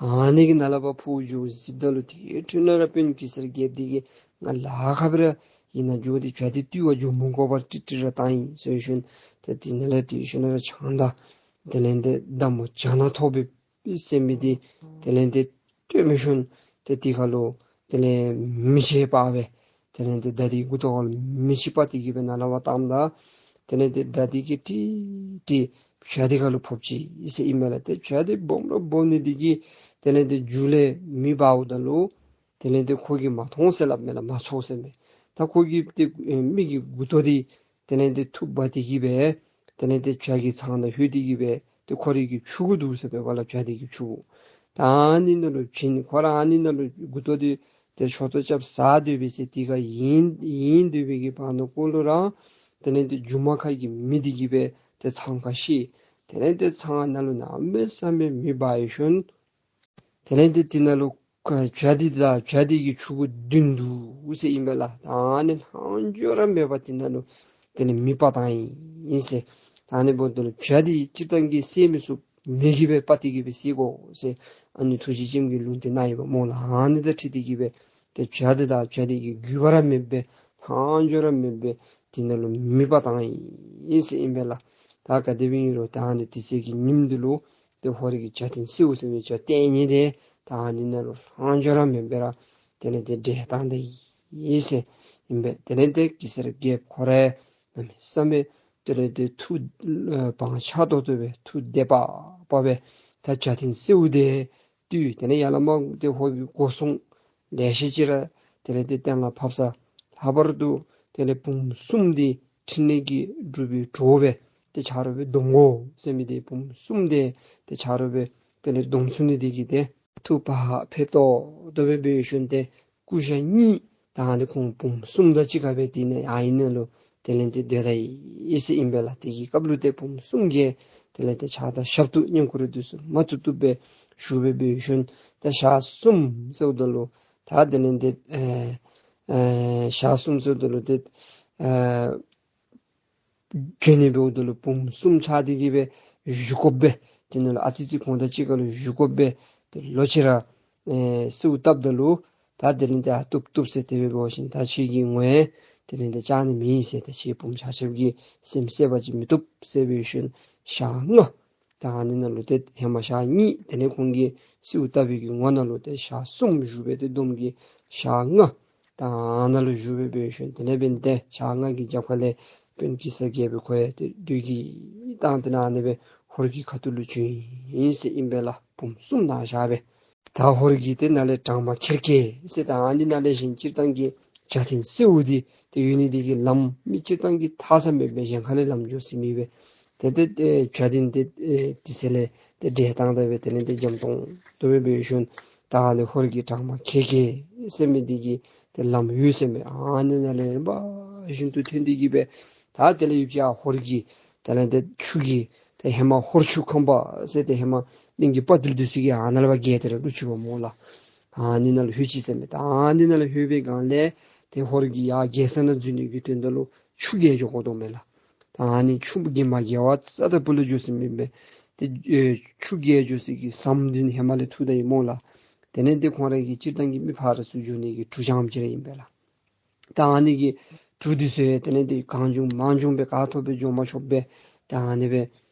ཨ་ནི་གི་ནང་ལས་ཕར་འཕུར་འགྱོ་གཟིགསཔ་ད་ལུ་དེའི་འཕྲོ་ལས་ར་དཔོན་གེ་སར་རྒྱལཔོ་འདི་གིས་ང་ལཱ་ཁག་སྦེ་ར་ཨིན་ན་འགྱོ་སྟེ་བྱ་འདི་བཏུལ་བར་འགྱོ་མི་དགོ་པར་ཀྲིག་ཀྲི་ར་བཏང་ཡི་ཟེར་ཞིནམ་ད་དེ་ནང་ལས་དེའི་ཤུལ་ལས་ར་ཕྱག་མདའ་དེ་ལས་ཏེ་མདའ་མོ་བྱ་ནག་ཐོག་སྦེ་ཟེར་མི་འདི་དེ་ལས་ཏེ་སྤྲོད་མི་ཞིནམ་ཏེ་དེ་ཁར་ལུ་དེ་ལས་མེ་ལྕེ་འབར་སྦེ་དེ་ལས་ཏེ་མདའ་འདི་མགུ་ཏོ་ཁར་ལུ་མེ་ལྕེ་འབར་ཏེ་གི་སྦེ་ནང་ལས་ཕར་བཏངམ་ད་དེ་ལས་ཏེ་མདའ་འདི་གིས་ཀྲིག་ཀྲི་བྱ་འདི་ཁར་ལུ་ཕོག་ཅི་ཟེར་ཨིན་མས་ལགས། ཏེ་བྱ་འདི་སྦོམ་ར་སྦོམ་ནི་འདི་གིས་དེ་ལས་ཏེ་མཇུག་ལས་མེ་འབརཝ་ད་ལུ་དེ་ལས་ཏེ་ཁོ་གིས་མ་མཐོང་ཟེར་སླབ་མས་ལགས། མ་ཚོར་ཟེར་མས། ད་ཁོ་གི་ཏེ་ཨེ་མི་གི་མགུ་ཏོ་འདི་དེ་ལས་ཏེ་འཐུ་འབག་སྟེ་གི་སྦེ་དེ་ལས་ཏེ་བྱ་གི་ཚང་ནང་ལྷོད་དེ་གི་སྦེ་ཏེ་ཁོ་རའི་གི་ཕྲུ་གུ་འདུག་ཟེར་མས་པ་ལགས། བྱ་འདི་གི་ཕྲུ་གུ། ད་ཨ་ནི་ནང་ལུ་བྱིན། ཁོ་ར་ཨ་ནི་ནང་ལུ་མགུ་ཏོ་འདི་ཏེ་ཆོ་ཏོ་རྐྱབ་ཟ་སྡོད་པའི་ཚེ་དེ་ཁར་ཡེངས་ཡེངས་སྡོད་པའི་གི་བར་ན་ཀོ་ལུ་ར་དེ་ལས་ཏེ་མཇུག་མ་ཁ་གི་མེ་འདི་གིས་སྦེ་ཏེ་ཚང་ཁར་ཤི། དེ་ལས་ཏེ་ཚང་ནང་ལུ་གནམ་མེད་ས་མེད་མེ་འབར་ཡི་ཞིནམ་དེ་ལས་ཏེ་དེ་ནང་ལུ་བྱ་འདི་དང་བྱ་འདི་གི་ཕྲུ་གུ་བདུན་འདུག་ཟེར་ཨིན་པས་ལགས། ད་ཨ་ནི་ལྷག་འཕྲོ་ར་མེད་པར་དེ་ནང་ལུ་དེ་ལས་མེ་འབར་བཏང་ཡི་ཟེར། ད་ཨ་ནི་འབདཝ་ད་ལུ་བྱ་འདི་སྤྱིར་བཏང་གི་བསད་མི་ཚུགས། མེ་གིས་སྦེ་སྤར་ཏེ་གིས་སྦེ་བསད་དགོ་ཟེར་ཨ་ནི་ཐུགས་རྗེ་ཅན་གྱི་ལུང་བསྟན་གནང་ཡི་པ་སྨོ་ལགས། ཨ་ནི་དང་འཁྲིལ་ཏེ་གིས་སྦེ་ཏེ་བྱ་དེ་དང་བྱ་དེ་གི་རྒྱུད་པ་ར་མེདཔ་སྦེ་ལྷག་འཕྲོ་ར་མེདཔ་སྦེ་དེ་ནང་ལུ་མེ་སྤར་བཏང་ཡི་ཟེར་ཨིན་པས་ལགས། ད་ག་དེ་སྦེ་ཨིན་རུང་ད་ཨ་ནི་དེ་ཚེ་གི་ཉིནམ་འདི་ལུ་ཏེ་ཧོར་གྱི་བྱ་ཐེན་སེའུ་ཟེར་མི་བྱ་ལྟས་ངན་དེ་ད་ཨ་ནི་ནང་ལུ་ལྷག་འཕྲོ་ར་མེདཔ་སྦེ་ར་དེ་ལས་ཏེ་བསྒྲལ་བཏང་ད་ཡི་ཟེར་ཨིན་པས། དེ་ལས་ཏེ་གེ་སར་རྒྱལཔོ་ཁོ་ར་གནམ་མེད་ས་མེད་དེ་ལས་ཏེ་ཐུགས་བག་ཆགས་ཏོག་ཏོ་སྦེ་ཐུགས་དད་པ་དཔའ་སྦེ་ད་བྱ་ཐེན་སེའུ་དེ་བཏུལ། དེ་ལས་ཡར་ལས་མར་ཏེ་ཧོར་གྱི་སྒོ་སྲུང་ལེ་ཤ་ཅིག་ར་དེ་ལས་ཏེ་གཏན་ལ་ཕབ་ས། ལྷག་པར་དུ་དེ་ལས་བུམོ་གསུམ་དེ་ཕྲིན་ལས་ཀྱི་སྒྲུབ་པའི་གྲོགས་སྦེ་ཏེ་ཆ་རོགས་སྦེ་སྡོམ་དགོ་ཟེར་མི་དེ་བུམོ་གསུམ་དེ་ཏེ་ཆ་རོགས་སྦེ་དེ་ལས་སྡོམ་ཚུགས་ནི་དེ་གིས་ཏེ་ཐུགས་བག་ཕེབས་ཏོག་ཏོ་སྦེ་འབད་ཞིནམ་ཏེ་སྐུ་ཞབས་གཉིས་ད་ཨ་ནི་ཁོང་བུམོ་གསུམ་དང་གཅིག་ཁར་སྦེ་དེ་ནང་ཨ་ཡི་ནང་ལུ་དེ་ལས་ཏེ་སྡོད་ད་ཡི་ཟེར་ཨིན་པས་ལགས། དེ་གི་སྐབས་ལུ་ཏེ་བུམོ་གསུམ་གྱིས་དེ་ལས་ཏེ་ཕྱག་དང་ཞབས་ཏོག་བསྙེན་བཀུར་འདི་ཚུ་མ་བཏུབ་བཏུབ་སྦེ་ཞུ་སྦེ་འབད་ཞིནམ་ད་ཞག་གསུམ་ཟེརཝ་ད་ལུ་ད་དེ་ལས་ཏེ་ཨེ་ཨེ་ཞག་གསུམ་ཟེརཝ་ད་ལུ་ཏེ་ཨེ་བྱོན་ནི་འབདཝ་ད་ལུ་བུམོ་གསུམ་ཆ་དེ་གིས་སྦེ་བཞུགས་དགོཔ་སྦེ་དེ་ནང་ལུ་ཨ་ཙི་ཙི་ཁོང་དང་གཅིག་ཁར་ལུ་བཞུགས་དགོཔ་སྦེ་ཏེ་ལོག་ཅི་ར་ཨེ་གསོལཝ་བཏབ་ད་ལུ་ད་དེ་ལས་ཏེ་ཨ་བཏུབ་བཏུབ་ཟེར་དེ་སྦེ་འབད་བ་ཅིན་ད་ཁྱེད་ཀྱི་ངོ་ཡང་དེ་ལས་ཏེ་བཅར་ནི་མེད་ཟེར། ད་ཁྱེད་བུམོ་ཆ་ཁྱབ་ཀྱི་སེམས་གསལ་བ་ཅིག་མི་བཏུབ་ཟེར་འབད་ཞིནམ་ཞག་ལྔ་ད་ཨ་ནི་ནང་ལུ་ཏེ་ཧེ་མ་ཞག་གཉིས་དེ་ལས་ཁོང་གིས་གསོལཝ་བཏབ་པའི་གི་ངོ་ནང་ལུ་ཏེ་ཞག་གསུམ་བཞུགས་སྦེ་ཏེ་སྡོམ་གྱི་ཞག་ལྔ་ད་ཨ་ནཱ་ལུ་བཞུགས་སྦེ་འབད་ཞིནམ་དེ་ལས་འབདན་ཏེ་ཞག་ལྔ་གི་རྒྱབ་ཁ་ལས་དཔོན་གེ་སར་རྒྱལ་པོ་ཁོ་ཡང་ཏེ་བདུད་ཀྱི་དང་དེ་ནང་ཨ་ནི་སྦེ་ཧོར་གྱི་ཁ་ཐུག་ལུ་བྱོན་ཡི་ཟེར་ཨིན་པས་ལགས། བུམོ་གསུམ་ནང་བཞག་སྦེ། ད་ཧོར་གྱི་ཏེ་ནཱ་ལས་དྲག་དམག་ཁེར་ཁེར་ཟེར་ད་ཨ་ནི་ནང་ལས་གཞན་སྤྱིར་བཏང་གི་བྱ་ཐེན་སེའུ་འདི་ཏེ་ཡོད་ནི་དེ་གིས་ལམ་མི་སྤྱིར་བཏང་གི་ཐར་ས་མེདཔ་སྦེ་གཞན་ཁ་ལས་ལམ་འགྱོ་ས་མེད་པས། ཏེ་ཏེ་ཏེ་བྱ་ཐེན་ཏེ་ཨེ་དེ་ཚེ་ལས་ཏེ་བསྒྲལ་བཏང་ད་སྦེ་དེ་ལས་ཏེ་འཇམ་ཏོང་ཏོ་སྦེ་འབད་ཞིནམ་ད་ཨ་ནི་ཧོར་གྱི་དྲག་དམག་ཁེར་ཁེར་ཟེར་མི་དེ་གིས་ཏེ་ལམ་ཡོད་ཟེར་མས། ཨ་ནི་ནང་ལས་རིམ་པ་བཞིན་དུ་ཐོན་ཏེ་གིས་སྦེ་ད་དེ་ལས་ཡུདཔ་ཅིག་ཧོར་གྱི་དེ་ལས་ཏེ་ཆུ་གི་ཏེ་ཧེ་མ་ཧོར་ཆུ་ཁང་པ་ཟེར་ཏེ་ཧེ་མ་གླིང་གི་དཔའ་རྟུལ་འདི་ཚུ་གིས་ཨ་ནཱ་ལས་ཕར་བརྒལ་ཏེ་ར་ལུ་ཆུ་བ་སྨོ་ལགས། ཨ་ནི་ནང་ལུ་ལྷོད་ཅི་ཟེར་མས། ད་ཨ་ནི་ནང་ལུ་ལྷོད་པའི་སྒང་ལས་ཏེ་ཧོར་གྱི་ཡར་རྒྱལ་ས་ནང་འཛུལ་ནི་གི་དོན་དག་ལུ་ཆུ་བརྒལ་འགྱོ་དགོ་དོ་མས་ལགས། ད་ཨ་ནི་ཆུ་གིས་མ་བརྒལ་བར་རྩ་དང་པོ་ལས་འགྱོ་ས་མེད་པས། ཏེ་ཨེ་ཆུ་བརྒལ་འགྱོ་ས་གི་ཟམ་འདི་ནི་ཧེ་མ་ལས་ཐུག་ད་ཡི་སྨོ་ལགས། དེ་ལས་ཏེ་ཁོང་ར་གི་སྤྱིར་བཏང་གི་མི་ཕར་ཚུར་འགྱོ་ནི་གི་གྲུ་རྐྱངམ་ཅིག་ར་ཨིན་པས་ལགས། ད་ཨ་ནི་གི་གྲུ་འདི་ཚུ་ཡང་དེ་ལས་ཏེ་གང་བྱུང་མང་བྱུང་སྦེ་ག་ཐོབ་སྦེ་འགྱོ་མ་ཆོགཔ་སྦེ་ད་ཨ་ནི་སྦེ་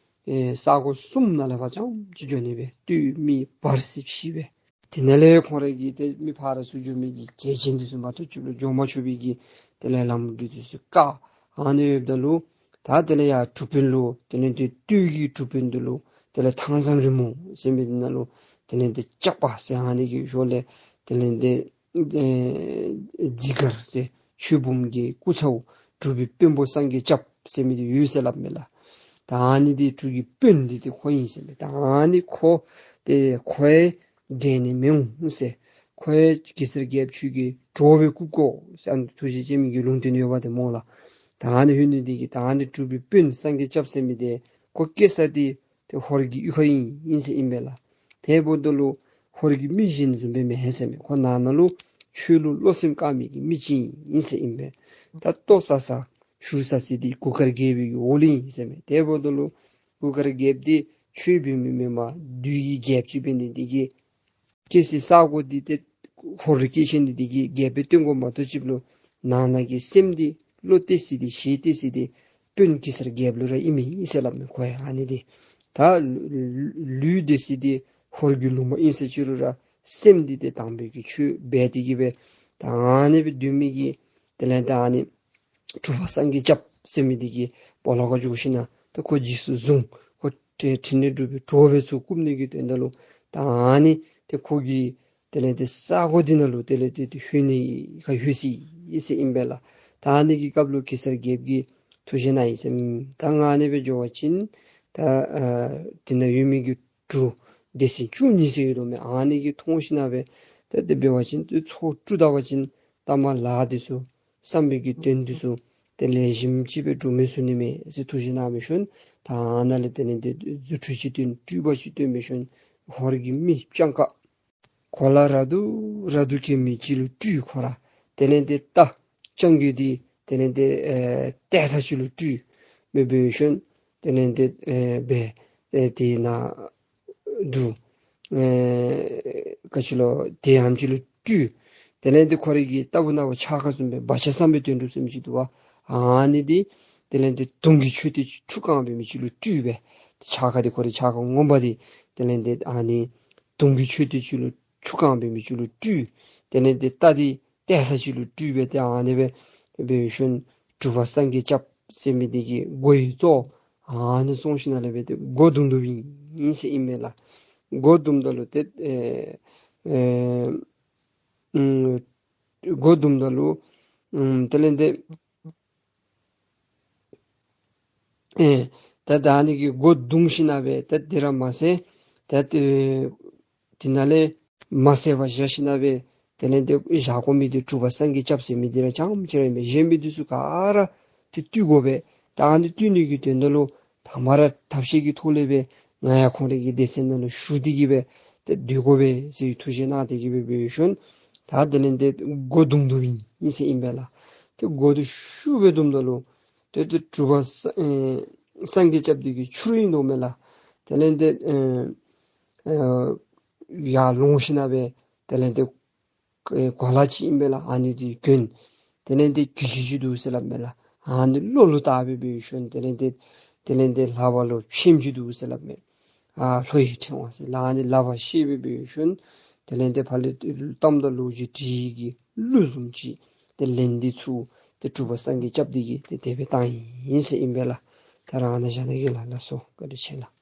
ཨེ་ས་གོ་གསུམ་ནང་ལས་ཕར་རྐྱངམ་ཅིག་འགྱོ་ནི་སྦེ་སྟོད་སྨད་བར་གསེབ་བཞི་སྦེ། དེ་ནང་ལས་ཁོང་ར་གིས་ཏེ་མི་ཕར་ཚུར་འགྱོ་མི་གི་གལ་ཆེན་འདི་ཚུ་མ་ཐུག་ཅིག་ལུ་འགྱོ་མ་ཆོག་པའི་གི་དེ་ལས་ལམ་འདི་ཚུ་བཀག། ཨ་ནི་ཡོདཔ་ད་ལུ་ད་དེ་ལས་ཡར་གྲུ་དཔོན་ལུ་དེ་ལས་ཏེ་སྟོད་ཀྱི་གྲུ་དཔོན་འདི་ལུ་དེ་ལས་ཐང་ཟམ་རིང་མོ་ཟེར་མི་འདི་ནང་ལུ་དེ་ལས་ཏེ་ལྕགས་པ་ཟེར་ཨ་ནི་གི་ཞོར་ལས་དེ་ལས་ཏེ་ཨེ་རྫི་སྒར་ཟེར་ཆོས་འབུམ་གྱི་སྐུ་ཚ་བོ་གྲུབ་པའི་དཔོན་པོ་སངས་རྒྱས་སྐྱབས་ཟེར་མི་འདི་ཡོད་ཟེར་སླབ་མས་ལགས། ད་ཨ་ནི་འདི་གྲུ་གི་དཔོན་འདི་ཏེ་ཁོ་ཨིན་ཟེར་མས། ད་ཨ་ནི་ཁོ་ཏེ་ཁོ་ཡང་བསྒྲལ་ནི་མི་འོང་ཟེར། ཁོ་ཡང་གེ་སར་རྒྱལཔོ་ཁྱོད་ཀྱི་གྲོགས་སྦེ་བཀུག་དགོ་ཟེར་ཨ་ནི་ཐུགས་རྗེ་ཅན་མའི་གི་ལུང་བསྟན་ཡོདཔ་འདི་སྨོ་ལགས། ད་ཨ་ནི་ཧུ་ནི་འདི་གིས་ད་ཨ་ནི་གྲུབ་པའི་དཔོན་སངས་རྒྱས་སྐྱབས་ཟེར་མི་འདི་ཁོ་སྐྱེས་ས་འདི་ཏེ་ཧོར་གྱི་གཡུས་ཁ་ཨིན་ཨིན་ཟེར་ཨིན་པས་ལགས། དེ་འབདཝ་ད་ལུ་ཧོར་གྱི་མི་གཞན་བཟུམ་སྦེ་མེན་ཟེར་མས། ཁོ་ནང་ན་ལུ་ཆོས་ལུ་བློ་སེམས་དཀར་མི་གི་མི་ཅིག་ཨིན་ཟེར་ཨིན་པས། ད་ལྟོ་ཟ་ས་བཞུགས་ས་ཟེར་འདི་གུར་དཀར་རྒྱལ་པོའི་གི་འོག་ལུ་ཨིན་ཟེར་མས། དེ་འབདཝ་ད་ལུ་གུར་དཀར་རྒྱལཔོ་འདི་ཆོས་འབད་མི་མེན་པར་བདུད་ཀྱི་རྒྱལཔོ་ཅིག་འབད་ནི་འདི་གིས་སྐྱེས་སའི་ས་གོ་འདི་ཏེ་ཧོར་ལུ་སྐྱེས་ཆེ་ནི་འདི་གིས་རྒྱལཔོ་སྦེ་བསྟེན་དགོ་མ་གཏོགས་ཅིག་ལུ་ནང་ན་གི་སེམས་འདི་བློ་གཏད་ས་འདི་ཞེ་གཏད་ས་འདི་དཔོན་གེ་སར་རྒྱལཔོ་ལུ་ར་ཨིན་མས་ཟེར་སླབ་མས། ཁོ་ཡང་ཨ་ནི་འདི་ད་ལུས་སྡོད་ས་འདི་ཧོར་གྱི་ལུང་པ་ཨིན་ཟེར་ཅི་རུང་ར་སེམས་འདི་ཏེ་དམ་པའི་གི་ཆོས་འབད་དེ་གིས་སྦེ་ད་ཨ་ནི་སྦེ་སྡོད་མི་གི་དེ་ལས་ད་ཨ་ནི་གྲུབ་པ་སངས་རྒྱས་སྐྱབས་ཟེར་མི་འདི་གི་སྦོ་ལོགས་ཁར་འགྱོ་ཞིན་ན་ད་ཁོ་རྗེས་སུ་བཟུང་། ཁོ་ཏེ་ཕྲིན་ལས་སྒྲུབ་པའི་གྲོགས་སྦེ་ཚུར་བཀུག་ནི་གི་དོན་དག་ལུ་ད་ཨ་ནི་ཏེ་ཁོ་གི་དེ་ལས་ཏེ་ས་གོ་འདི་ནང་ལུ་དེ་ལས་ཏེ་ཏེ་ལྷོད་ནི་ཁར་ལྷོད་ཅི་ཟེར་ཨིན་པས་ལགས། ད་ཨ་ནི་གི་སྐབས་ལུ་གེ་སར་རྒྱལཔོ་གིས་ཐུགས་བཞེད་གནང་ཡི་ཟེར་མས། ད་ང་ཨ་ནི་སྦེ་འགྱོ་བ་ཅིན་ད་ཨ་དེ་ནང་ཡོད་མི་གི་གྲུ་སྡེ་ཚན་བཅུ་གཉིས་ཟེར་ཡོད་དོ་མས། ཨ་ནི་གིས་མཐོང་ཞིན་ན་སྦེ་ད་དེ་འབད་བ་ཅིན་ཏེ་ཚོགས་དྲུག་བལྟ་བ་ཅིན་ལྟ་མ་ལགས་འདི་ཚུ་བསམ་པའི་གི་དོན་འདི་ཚུ་ཏེ་ལེགས་ཤོམ་ཅིག་སྦེ་འགྲུབ་མི་ཚུགས་ནི་མས་ཟེར་ཐུགས་བཞེད་གནང་འབད་ཞིནམ་ད་ཨ་ནཱ་ལས་དེ་ལས་ཏེ་རྫུ་འཕྲུལ་ཅིག་སྟོན་སྤྲུལ་པ་ཅིག་སྟོན་འབད་ཞིནམ་ཧོར་གྱི་མི་སྤྱང་ཀ་གོ་ལ་ར་སྡུག་ར་སྡུག་གི་མི་ཅིག་ལུ་སྤྲུལ། ཁོ་ར་དེ་ལས་ཏེ་རྟ་རྐྱང་རྒོད་འདི་དེ་ལས་ཏེ་ཨེ་རྟ་ཐང་ཅིག་ལུ་སྤྲུལ་མི་འབད་ཞིནམ་དེ་ལས་ཏེ་ཨེ་སྦེ་ཏེ་དེ་ནང་ འདུག། ཨེ་ག་ཅི་ལོ་དེ་ཨ་ནེམ་ཅིག་ལུ་སྤྲུལ། དེ་ལས་འདི་ཁོ་རའི་གི་ལྟ་བུ་ན་བ་ཕྱག་ཁ་བཟུམ་སྦེ་བ་ཅ་བསམ་པའི་དོན་གྲུབ་ཟེར་མི་ཅིག་འདུག་པ། ཨ་ནི་འདི་དེ་ལས་འདི་དུང་གི་མཆོད་རྟེན་ཁྲུ་གང་འབད་མི་ཅིག་ལུ་སྤྲུལ་སྦེ། ཕྱག་ཁ་འདི་ཁོ་རའི་ཕྱག་ཁ་ངོ་མ་འདི་དེ་ལས་འདི་ཨ་ནི་དུང་གི་མཆོད་རྟེན་ཅིག་ལུ་ཁྲུ་གང་འབད་མི་ཅིག་ལུ་སྤྲུལ། དེ་ལས་འདི་རྟ་འདི་ཏེ་ལྷ་ཅིག་ལུ་སྤྲུལ་སྦེ་ཏེ་ཨ་ནི་སྦེ་འབད་ཞིནམ་གྲུབ་པ་སངས་རྒྱས་སྐྱབས་ཟེར་མི་འདི་གི་སྒོ་ཡི་ཙོག་ཨ་ནི་སོང་ཞིནམ་ལས་སྦེ་ཏེ་སྒོ་རྡུང་རྡུངམ་ཨིན་ཟེར་ཨིན་མས་ལགས། སྒོ་རྡུངམ་ད་ལུ་ཏེ་ཨེ་ཨེ་ཨུམ་སྒོ་རྡུངམ་ད་ལུ་ཨུམ་དེ་ལས་འདི་ཨེ་ད་ད་ཨ་ནི་གི་སྒོ་རྡུང་ཞིནམ་སྦེ་ད་དེ་ར་མ་ཟད་ད་ཨེ་དེ་ནང་ལས་མ་ཟད་པར་བཞག་ཞིནམ་སྦེ་དེ་ལས་འདི་བཞག་དགོ་མི་འདི་གྲུབ་པ་སངས་རྒྱས་སྐྱབས་ཟེར་མི་འདི་ར་རྐྱངམ་ཅིག་ར་ཨིན་པས། གཞན་མི་འདི་ཚུ་ག་ར་ཏེ་བཏུལ་དགོ་པས། ད་ཨ་ནི་བཏུལ་ནི་གི་དོན་དག་ལུ་དང་པ་ར་ཐབས་ཤེས་ཀྱི་ཐོག་ལས་སྦེ་ང་ཡང་ཁོང་རའི་གི་སྡེ་ཚན་ནང་ལུ་ཞུགས་ཏེ་གི་སྦེ་ཏེ་སྡོད་དགོ་པས་ཟེར་ཐུགས་བཞེད་གནང་སྟེ་གི་སྦེ་འབད་ཞིནམ་ད་དེ་ལས་འདི་སྒོ་རྡུང་རྡུངམ་ཨིན་ཟེར་ཨིན་པས་ལགས། ཏེ་སྒོ་འདི་ཤུགས་སྦེ་རྡུངམ་ད་ལུ་ཏེ་ཏེ་གྲུབ་པ་ས་ཨེ་སངས་རྒྱས་སྐྱབས་འདི་གི་ཕྱི་རུ་ཨིན་དོ་མས་ལགས། དེ་ལས་འདི་ཨེ་ཨེ་ཡར་ལོང་ཞིནམ་སྦེ་དེ་ལས་འདི་ཨེ་གོ་ལ་ཅིག་ཨིན་པས་ལགས། ཨ་ནི་འདི་གྱོན། དེ་ལས་འདི་གྱི་ཤུལ་ཅིག་འདུག་ཟེར་སླབ་མས་ལགས། ཨ་ནི་ལོགས་ལུ་བཏགས་སྦེ་འབད་ཞིནམ་དེ་ལས་འདི་དེ་ལས་འདི་ལག་པ་ལུ་ཕྱེངམ་ཅིག་འདུག་ཟེར་སླབ་མས། ཨ་ལྷོ་ཡི་ཕྲེང་བ་ཟེར་ལགས། ཨ་ནི་ལག་པ་བཤེད་སྦེ་འབད་ཞིནམ་དེ་ལས་འདི་ཕར་ལས་གཏམ་དང་ལོ་རྒྱུས་དྲི་ཡི་གི་གླུ་བཟུམ་ཅིག་དེ་ལན་འདི་ཚུ་ཏེ་གྲུབ་པ་སངས་རྒྱས་སྐྱབས་འདི་གིས་ཏེ་དེ་སྦེ་བཏང་ཡི་ཟེར་ཨིན་པས་ལགས། ད་རེས་ཨ་ནཱ་བཞག་ནི་གི་ལགས། ལགས་སོ། བཀའ་དྲིན་ཆེ་ལགས།